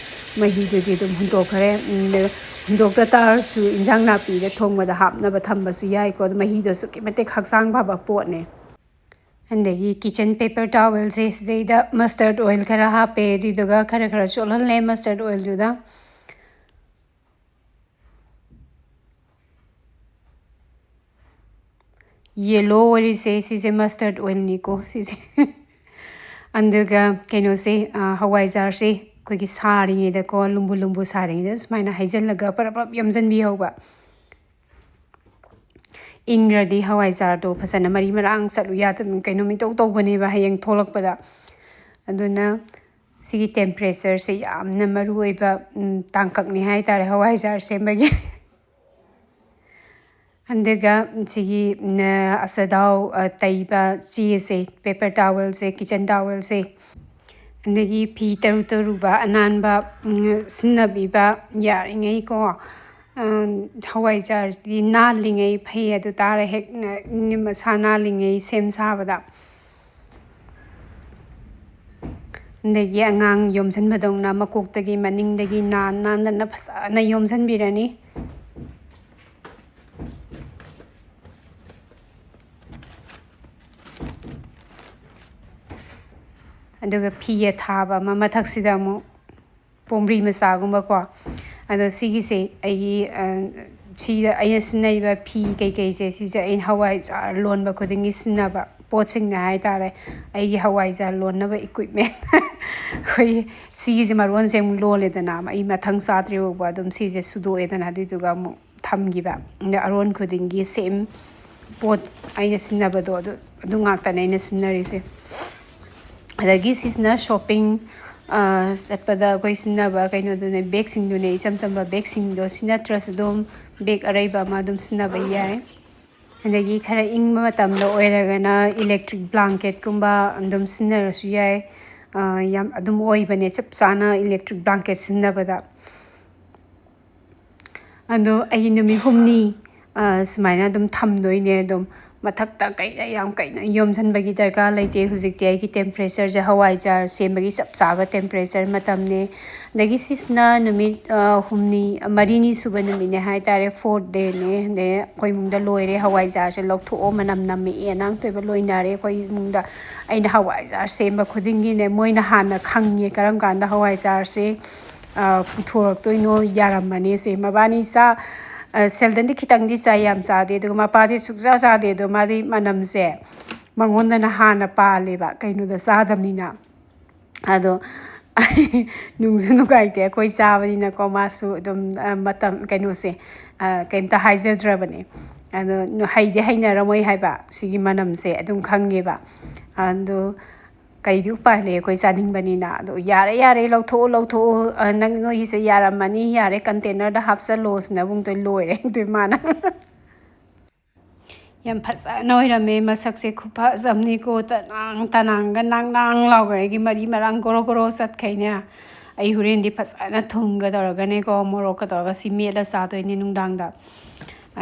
ꯃꯍꯤꯗꯨꯗꯤ ꯑꯗꯨꯝ ꯍꯨꯟꯗꯣꯛꯈ꯭ꯔꯦ꯫ ꯎꯝ, ꯍꯨꯟꯗꯣꯛꯇ ꯇꯥꯔꯁꯨ ꯏꯟꯖꯥꯡ ꯅꯥꯄꯤꯗ ꯊꯣꯡꯕꯗ ꯍꯥꯞꯅꯕ ꯊꯝꯕꯁꯨ ꯌꯥꯏꯀꯣ꯫ ꯑꯗꯨ ꯃꯍꯤꯗꯣ ꯑꯁꯨꯛꯀꯤ ꯃꯇꯤꯛ ꯍꯛꯆꯥꯡ ꯐꯕ ꯄꯣꯠꯅꯦ꯫ ꯑꯗꯒꯤ kitchen paper towelꯁꯦ ꯁꯤꯗꯩꯗ mustard oil ꯈꯔ ꯍꯥꯞꯄꯦ, ꯑꯗꯨꯏꯗꯨꯒ ꯈꯔ ꯈꯔ ꯆꯣꯠꯍꯜꯂꯦ mustard oilꯗꯨꯗ꯫ Yellow ꯑꯣꯏꯔꯤꯁꯦ ꯁꯤꯁꯦ mustard oilꯅꯤꯀꯣ ꯁꯤꯁꯦ꯫ ꯑꯗꯨꯒ ꯀꯩꯅꯣꯁꯦ, ꯑ, ꯍꯋꯥꯏꯖꯥꯔꯁꯦ ꯑꯩꯈꯣꯏꯒꯤ ꯁꯥꯔꯤꯉꯩꯗꯀꯣ, ꯂꯨꯝꯕꯨ ꯂꯨꯝꯕꯨ ꯁꯥꯔꯤꯉꯩꯗ ꯁꯨꯃꯥꯏꯅ ꯍꯩꯖꯤꯜꯂꯒ ꯄꯔꯞ ꯄꯔꯞ ꯌꯣꯝꯁꯤꯟꯕꯤꯍꯧꯕ꯫ ꯏꯪꯈ꯭ꯔꯗꯤ ꯍꯋꯥꯏꯖꯥꯔꯗꯣ ꯐꯖꯅ ꯃꯔꯤ ꯃꯔꯥꯡ ꯆꯠꯂꯨ ꯌꯥꯗꯕ, ꯀꯩꯅꯣꯝ ꯏꯇꯧ ꯇꯧꯕꯅꯦꯕ ꯍꯌꯦꯡ ꯊꯣꯛꯂꯛꯄꯗ꯫ ꯑꯗꯨꯅ ꯁꯤꯒꯤ temperatureꯁꯦ ꯌꯥꯝꯅ ꯃꯔꯨ ꯑꯣꯏꯕ, ꯎꯝ, ꯇꯥꯡꯀꯛꯅꯤ ꯍꯥꯏ ꯇꯥꯔꯦ ꯍꯋꯥꯏꯖꯥꯔ ꯁꯦꯝꯕꯒꯤ꯫ ꯑꯗꯨꯒ ꯁꯤꯒꯤ, ꯎꯝ, ꯑꯆꯊꯥꯎ, ꯑ, ꯇꯩꯕ ꯆꯦꯁꯦ, paper towelꯁꯦ, kitchen towelꯁꯦ, ꯑꯗꯒꯤ ꯐꯤ ꯇꯔꯨ ꯇꯔꯨꯕ ꯑꯅꯥꯟꯕ, ꯎꯝ, ꯁꯤꯖꯤꯟꯅꯕꯤꯕ ꯌꯥꯔꯤꯉꯩꯀꯣ꯫ ꯎꯝ, ꯍꯋꯥꯏꯖꯥꯔꯁꯤꯗꯤ ꯅꯥꯜꯂꯤꯉꯩ ꯐꯩ, ꯑꯗꯨ ꯇꯥꯔꯦ ꯍꯦꯛ, ꯎꯝ, ꯃꯁꯥ ꯅꯥꯜꯂꯤꯉꯩ ꯁꯦꯝ ꯁꯥꯕꯗ꯫ ꯑꯗꯒꯤ ꯑꯉꯥꯡ ꯌꯣꯝꯁꯤꯟꯕꯗꯧꯅ ꯃꯀꯣꯛꯇꯒꯤ ꯃꯅꯤꯡꯗꯒꯤ ꯅꯥꯟ ꯅꯥꯟꯗꯅ ꯐꯖꯅ ꯌꯣꯝꯁꯤꯟꯕꯤꯔꯅꯤ꯫ ꯑꯗꯨꯒ ꯐꯤ ꯑꯊꯥꯕ ꯑꯃ ꯃꯊꯛꯁꯤꯗ ꯑꯃꯨꯛ ꯄꯣꯝꯕ꯭ꯔꯤ ꯃꯆꯥꯒꯨꯝꯕꯀꯣ꯫ ꯑꯗꯣ ꯁꯤꯒꯤꯁꯦ ꯑꯩꯒꯤ, ꯑ, ꯁꯤꯗ ꯑꯩꯅ ꯁꯤꯖꯤꯟꯅꯔꯤꯕ ꯐꯤ ꯀꯩꯀꯩꯁꯦ, ꯁꯤꯁꯦ ꯑꯩꯅ ꯍꯋꯥꯏꯖꯥꯔ ꯂꯣꯟꯕ ꯈꯨꯗꯤꯡꯒꯤ ꯁꯤꯖꯤꯟꯅꯕ ꯄꯣꯠꯁꯤꯡꯅꯦ ꯍꯥꯏꯇꯥꯔꯦ꯫ ꯑꯩꯒꯤ ꯍꯋꯥꯏꯖꯥꯔ ꯂꯣꯟꯅꯕ equipment꯫ ꯑꯩꯈꯣꯏꯒꯤ ꯁꯤꯒꯤꯁꯦ ꯃꯔꯣꯟꯁꯦ ꯑꯃꯨꯛ ꯂꯣꯜꯂꯦꯗꯅ, ꯑꯩ ꯃꯊꯪ ꯆꯥꯗ꯭ꯔꯤ ꯐꯥꯎꯕ ꯑꯗꯨꯝ ꯁꯤꯁꯦ ꯁꯨꯗꯣꯛꯑꯦꯗꯅ, ꯑꯗꯨꯏꯗꯨꯒ ꯑꯃꯨꯛ ꯊꯝꯈꯤꯕ꯫ ꯑꯗ ꯑꯔꯣꯟ ꯈꯨꯗꯤꯡꯒꯤ same ꯄꯣꯠ ꯑꯩꯅ ꯁꯤꯖꯤꯟꯅꯕꯗꯣ ꯑꯗꯨ, ꯑꯗꯨ ꯉꯥꯛꯇꯅꯦ ꯑꯩꯅ ꯁꯤꯖꯤꯟꯅꯔꯤꯁꯦ꯫ ꯑꯗꯒꯤ ꯁꯤꯁꯤꯅ shopping, ꯑ, ꯆꯠꯄꯗ ꯑꯩꯈꯣꯏ ꯁꯤꯖꯤꯟꯅꯕ ꯀꯩꯅꯣꯗꯨꯅꯦ, bagꯁꯤꯡꯗꯨꯅꯦ꯫ ꯏꯆꯝ ꯆꯝꯕ bagꯁꯤꯡꯗꯣ, ꯁꯤ ꯅꯠꯇ꯭ꯔꯁꯨ ꯑꯗꯨꯝ bag ꯑꯔꯩꯕ ꯑꯃ ꯑꯗꯨꯝ ꯁꯤꯖꯤꯟꯅꯕ ꯌꯥꯏ꯫ ꯑꯗꯒꯤ ꯈꯔ ꯏꯪꯕ ꯃꯇꯝꯗ ꯑꯣꯏꯔꯒꯅ electric blanketꯀꯨꯝꯕ ꯑꯗꯨꯝ ꯁꯤꯖꯤꯟꯅꯔꯁꯨ ꯌꯥꯏ꯫ ꯌꯥꯝ ꯑꯗꯨꯝ ꯑꯣꯏꯕꯅꯦ, ꯆꯞ ꯆꯥꯅ electric blanket ꯁꯤꯖꯤꯟꯅꯕꯗ꯫ ꯑꯗꯣ ꯑꯩ ꯅꯨꯃꯤꯠ ꯍꯨꯝꯅꯤ ꯁꯨꯃꯥꯏꯅ ꯑꯗꯨꯝ ꯊꯝꯗꯣꯏꯅꯦ꯫ ꯑꯗꯨꯝ ꯃꯊꯛꯇ ꯀꯩꯗ ꯌꯥꯝ ꯀꯩꯅ ꯌꯣꯝꯁꯤꯟꯕꯒꯤ ꯗꯔꯀꯥꯔ ꯂꯩꯇꯦ꯫ ꯍꯧꯖꯤꯛꯇꯤ ꯑꯩꯒꯤ temperatureꯁꯦ ꯍꯋꯥꯏꯖꯥꯔ ꯁꯦꯝꯕꯒꯤ ꯆꯞ ꯆꯥꯕ temperature ꯃꯇꯝꯅꯦ꯫ ꯑꯗꯒꯤ ꯁꯤꯁꯤꯅ ꯅꯨꯃꯤꯠ ꯍꯨꯝꯅꯤ, ꯃꯔꯤꯅꯤ ꯁꯨꯕ ꯅꯨꯃꯤꯠꯅꯦ ꯍꯥꯏꯇꯥꯔꯦ, fourth dayꯅꯦ꯫ ꯑꯗꯩ ꯑꯩꯈꯣꯏ ꯏꯃꯨꯡꯗ ꯂꯣꯏꯔꯦ, ꯍꯋꯥꯏꯖꯥꯔꯁꯦ ꯂꯧꯊꯣꯛꯑꯣ, ꯃꯅꯝ ꯅꯝꯃꯛꯑꯦꯅ ꯑꯃꯨꯛꯇꯣꯏꯕ ꯂꯣꯏꯅꯔꯦ ꯑꯩꯈꯣꯏ ꯏꯃꯨꯡꯗ꯫ ꯑꯩꯅ ꯍꯋꯥꯏꯖꯥꯔ ꯁꯦꯝꯕ ꯈꯨꯗꯤꯡꯒꯤꯅꯦ, ꯃꯣꯏꯅ ꯍꯥꯟꯅ ꯈꯪꯉꯦ ꯀꯔꯝ ꯀꯥꯟꯗ ꯍꯋꯥꯏꯖꯥꯔꯁꯦ ꯄꯨꯊꯣꯔꯛꯇꯣꯏꯅꯣ꯫ ꯌꯥꯔꯝꯃꯅꯤ ꯁꯦ꯫ ꯃꯕꯥꯅꯤ ꯆꯥ ꯁꯦꯜꯗꯟꯗꯤ ꯈꯤꯇꯪꯗꯤ ꯆꯥꯏ, ꯌꯥꯝ ꯆꯥꯗꯦ꯫ ꯑꯗꯨꯒ ꯃꯄꯥꯗꯤ ꯁꯨꯡꯆꯥ ꯆꯥꯗꯦ꯫ ꯑꯗꯣ ꯃꯥꯗꯤ ꯃꯅꯝꯁꯦ ꯃꯉꯣꯟꯗꯅ ꯍꯥꯟꯅ ꯄꯥꯜꯂꯦꯕ, ꯀꯩꯅꯣꯗ ꯆꯥꯗꯕꯅꯤꯅ꯫ ꯑꯗꯣ ꯅꯨꯡꯁꯨ ꯅꯨꯡꯉꯥꯏꯇꯦ, ꯑꯩꯈꯣꯏ ꯆꯥꯕꯅꯤꯅꯀꯣ꯫ ꯃꯥꯁꯨ ꯑꯗꯨꯝ ꯃꯇꯝ, ꯀꯩꯅꯣꯁꯦ, ꯀꯩꯝꯇ ꯍꯥꯏꯖꯗ꯭ꯔꯕꯅꯦ꯫ ꯑꯗꯣ ꯍꯩꯗꯤ ꯍꯩꯅꯔꯝꯃꯣꯏ ꯍꯥꯏꯕ, ꯁꯤꯒꯤ ꯃꯅꯝꯁꯦ ꯑꯗꯨꯝ ꯈꯪꯉꯦꯕ꯫ ꯑꯗꯣ ꯀꯩꯗꯤ ꯎꯄꯥꯏ ꯂꯩ, ꯑꯩꯈꯣꯏ ꯆꯥꯅꯤꯡꯕꯅꯤꯅ꯫ ꯑꯗꯣ "ꯌꯥꯔꯦ, ꯌꯥꯔꯦ, ꯂꯧꯊꯣꯛꯑꯣ, ꯂꯧꯊꯣꯛꯑꯣ, ꯅꯪ ꯅꯣꯏꯒꯤꯁꯦ ꯌꯥꯔꯝꯃꯅꯤ, ꯌꯥꯔꯦ, containerꯗ ꯍꯥꯞꯆꯜꯂꯣ" ꯁꯤꯅꯕꯨꯡꯗꯣ ꯂꯣꯏꯔꯦ꯫ ꯑꯗꯨ ꯃꯥꯅ ꯌꯥꯝ ꯐꯖꯅ ꯑꯣꯏꯔꯝꯃꯦ꯫ ꯃꯁꯛꯁꯦ ꯈꯨꯐꯖ ꯑꯃꯅꯤꯀꯣ, ꯇꯅꯥꯡ ꯇꯅꯥꯡꯒ ꯅꯥꯡ ꯅꯥꯡ ꯂꯥꯎꯈ꯭ꯔꯦ꯫ ꯑꯩꯒꯤ ꯃꯔꯤ ꯃꯔꯥꯡ ꯒꯣꯔꯣ ꯒꯣꯔꯣ ꯆꯠꯈꯩꯅꯦ꯫ ꯑꯩ ꯍꯣꯔꯦꯟꯗꯤ ꯐꯖꯅ ꯊꯨꯝꯒ ꯇꯧꯔꯒꯅꯦꯀꯣ, ꯃꯣꯔꯣꯛꯀ ꯇꯧꯔꯒ ꯁꯤ ꯃꯦꯠꯂ ꯆꯥꯗꯣꯏꯅꯦ ꯅꯨꯡꯗꯥꯡꯗ꯫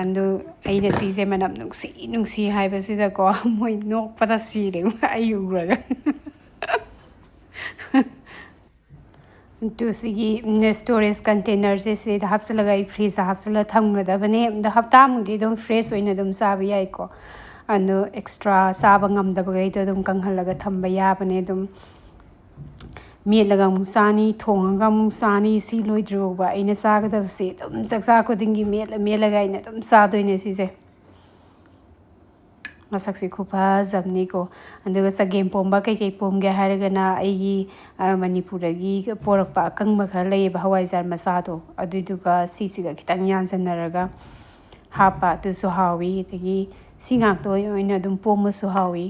ꯑꯗꯨ ꯑꯩꯅ ꯁꯤꯁꯦ ꯃꯅꯝ ꯅꯨꯡꯁꯤ ꯅꯨꯡꯁꯤ ꯍꯥꯏꯕꯁꯤꯗꯀꯣ, ꯃꯣꯏ ꯅꯣꯛꯄꯗ ꯁꯤꯔꯦ ꯑꯩ ꯎꯔꯒ꯫ ꯑꯗꯨ ꯁꯤꯒꯤ, ꯎꯝ, storage containerꯁꯦ ꯁꯤꯗ ꯍꯥꯞꯆꯤꯜꯂꯒ ꯑꯩ fridgeꯇ ꯍꯥꯞꯆꯤꯜꯂꯒ ꯊꯝꯒꯗꯕꯅꯦ꯫ ꯑꯗꯣ ꯍꯞꯇꯥꯃꯨꯛꯇꯤ ꯑꯗꯨꯝ fresh ꯑꯣꯏꯅ ꯑꯗꯨꯝ ꯆꯥꯕ ꯌꯥꯏꯀꯣ꯫ ꯑꯗꯣ extra ꯆꯥꯕ ꯉꯝꯗꯕꯈꯩꯗꯣ ꯑꯗꯨꯝ ꯀꯪꯍꯜꯂꯒ ꯊꯝꯕ ꯌꯥꯕꯅꯦ꯫ ꯑꯗꯨꯝ ꯃꯦꯠꯂꯒ ꯑꯃꯨꯛ ꯆꯥꯅꯤ, ꯊꯣꯡꯉꯒ ꯑꯃꯨꯛ ꯆꯥꯅꯤ꯫ ꯁꯤ ꯂꯣꯏꯗ꯭ꯔꯤꯐꯥꯎꯕ ꯑꯩꯅ ꯆꯥꯒꯗꯕꯁꯦ ꯑꯗꯨꯝ ꯆꯥꯛꯆꯥ ꯈꯨꯗꯤꯡꯒꯤ ꯃꯦꯠꯂ ꯃꯦꯠꯂꯒ ꯑꯩꯅ ꯑꯗꯨꯝ ꯆꯥꯗꯣꯏꯅꯦ ꯁꯤꯁꯦ꯫ ꯃꯁꯛꯁꯦ ꯈꯨꯐꯖꯕꯅꯤꯀꯣ꯫ ꯑꯗꯨꯒ ꯆꯒꯦꯝ ꯄꯣꯝꯕ ꯀꯩꯀꯩ ꯄꯣꯝꯒꯦ ꯍꯥꯏꯔꯒꯅ ꯑꯩꯒꯤ, ꯑ, ꯃꯅꯤꯄꯨꯔꯗꯒꯤ ꯄꯣꯔꯛꯄ ꯑꯀꯪꯕ ꯈꯔ ꯂꯩꯌꯦꯕ, ꯍꯋꯥꯏꯖꯥꯔ ꯃꯆꯥꯗꯣ, ꯑꯗꯨꯏꯗꯨꯒ ꯁꯤꯁꯤꯒ ꯈꯤꯇꯪ ꯌꯥꯟꯁꯟꯅꯔꯒ ꯍꯥꯞꯄ, ꯑꯗꯨꯁꯨ ꯍꯥꯎꯋꯤ꯫ ꯑꯗꯒꯤ ꯁꯤ ꯉꯥꯛꯇ ꯑꯣꯏꯅ ꯑꯗꯨꯝ ꯄꯣꯝꯃꯁꯨ ꯍꯥꯎꯋꯤ꯫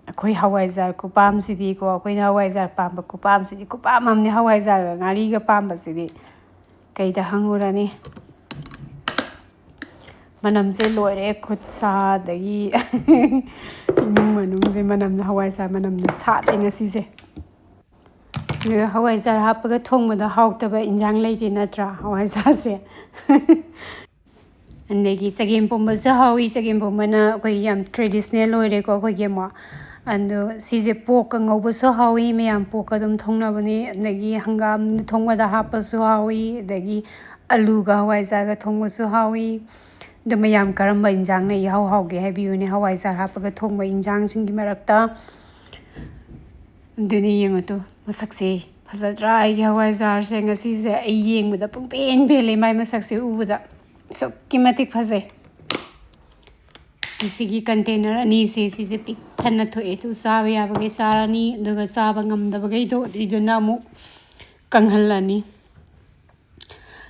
ꯑꯩꯈꯣꯏ ꯍꯋꯥꯏꯖꯥꯔ ꯈꯨꯄꯥꯝꯁꯤꯗꯤꯀꯣ, ꯑꯩꯈꯣꯏꯅ ꯍꯋꯥꯏꯖꯥꯔ ꯄꯥꯝꯕ ꯈꯨꯄꯥꯝꯁꯤꯗꯤ ꯈꯨꯄꯥꯝ ꯑꯃꯅꯤ꯫ ꯍꯋꯥꯏꯖꯥꯔꯒ ꯉꯥꯔꯤꯒ ꯄꯥꯝꯕꯁꯤꯗꯤ ꯀꯩꯗ ꯍꯪꯉꯨꯔꯅꯤ? ꯃꯅꯝꯁꯦ ꯂꯣꯏꯔꯦ, ꯈꯨꯠ ꯁꯥ, ꯑꯗꯒꯤ ꯏꯃꯨꯡ ꯃꯅꯨꯡꯁꯦ ꯃꯅꯝꯅ, ꯍꯋꯥꯏꯖꯥꯔ ꯃꯅꯝꯅ ꯁꯥꯠꯂꯦ ꯉꯁꯤꯁꯦ꯫ ꯑꯗꯨꯒ ꯍꯋꯥꯏꯖꯥꯔ ꯍꯥꯞꯄꯒ ꯊꯣꯡꯕꯗ ꯍꯥꯎꯇꯕ ꯏꯟꯖꯥꯡ ꯂꯩꯇꯦ ꯅꯠꯇ꯭ꯔꯥ? ꯍꯋꯥꯏꯖꯥꯔꯁꯦ꯫ ꯑꯗꯒꯤ ꯆꯒꯦꯝ ꯄꯣꯝꯕꯁꯨ ꯍꯥꯎꯏ꯫ ꯆꯒꯦꯝ ꯄꯣꯝꯕꯅ ꯑꯩꯈꯣꯏ ꯌꯥꯝ traditional ꯑꯣꯏꯔꯦꯀꯣ ꯑꯩꯈꯣꯏꯒꯤ ꯑꯃꯨꯛ꯫ ꯑꯗꯣ ꯁꯤꯁꯦ ꯄꯣꯛꯀ ꯉꯧꯕꯁꯨ ꯍꯥꯎꯏ, ꯃꯌꯥꯝ ꯄꯣꯛꯀ ꯑꯗꯨꯝ ꯊꯣꯡꯅꯕꯅꯤ꯫ ꯑꯗꯒꯤ ꯍꯪꯒꯥꯝ ꯊꯣꯡꯕꯗ ꯍꯥꯞꯄꯁꯨ ꯍꯥꯎꯏ, ꯑꯗꯒꯤ ꯑꯂꯨꯒ ꯍꯋꯥꯏꯖꯥꯔꯒ ꯊꯣꯡꯕꯁꯨ ꯍꯥꯎꯏ꯫ ꯑꯗꯣ ꯃꯌꯥꯝ ꯀꯔꯝꯕ ꯏꯟꯖꯥꯡꯅ ꯏꯍꯥꯎ ꯍꯥꯎꯒꯦ ꯍꯥꯏꯕꯤꯌꯨꯅꯦ, ꯍꯋꯥꯏꯖꯥꯔ ꯍꯥꯞꯄꯒ ꯊꯣꯡꯕ ꯏꯟꯖꯥꯡꯁꯤꯡꯒꯤ ꯃꯔꯛꯇ꯫ ꯑꯗꯨꯅꯤ, ꯌꯦꯡꯉꯨ ꯇꯨ, ꯃꯁꯛꯁꯦ ꯐꯖꯗ꯭ꯔꯥ? ꯑꯩꯒꯤ ꯍꯋꯥꯏꯖꯥꯔꯁꯦ ꯉꯁꯤꯁꯦ ꯑꯩ ꯌꯦꯡꯕꯗ ꯄꯨꯡꯄꯦꯟ ꯄꯦꯜꯂꯦ, ꯃꯥꯏ ꯃꯁꯛꯁꯦ ꯎꯕꯗ ꯑꯁꯨꯛꯀꯤ ꯃꯇꯤꯛ ꯐꯖꯩ꯫ ꯁꯤꯒꯤ container ꯑꯅꯤꯁꯦ, ꯁꯤꯁꯦ ꯄꯤꯛ ꯊꯟꯅ ꯊꯣꯛꯑꯦ꯫ ꯑꯗꯨ ꯆꯥꯕ ꯌꯥꯕꯈꯩ ꯆꯥꯔꯅꯤ, ꯑꯗꯨꯒ ꯆꯥꯕ ꯉꯝꯗꯕꯈꯩꯗꯣ ꯑꯗꯨꯏꯗꯨꯅ ꯑꯃꯨꯛ ꯀꯪꯍꯜꯂꯅꯤ꯫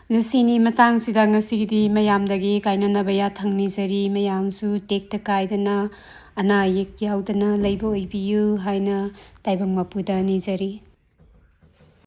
ꯑꯗꯨ ꯁꯤꯅꯤ ꯃꯇꯥꯡꯁꯤꯗ ꯉꯁꯤꯒꯤꯗꯤ ꯃꯌꯥꯝꯗꯒꯤ ꯀꯥꯏꯅꯅꯕ ꯌꯥꯊꯪ ꯅꯤꯖꯔꯤ꯫ ꯃꯌꯥꯝꯁꯨ ꯇꯦꯛꯇ ꯀꯥꯏꯗꯅ, ꯑꯅꯥ ꯑꯌꯦꯛ ꯌꯥꯎꯗꯅ ꯂꯩꯕ ꯑꯣꯏꯕꯤꯌꯨ ꯍꯥꯏꯅ ꯇꯥꯏꯕꯪ ꯃꯄꯨꯗ ꯅꯤꯖꯔꯤ꯫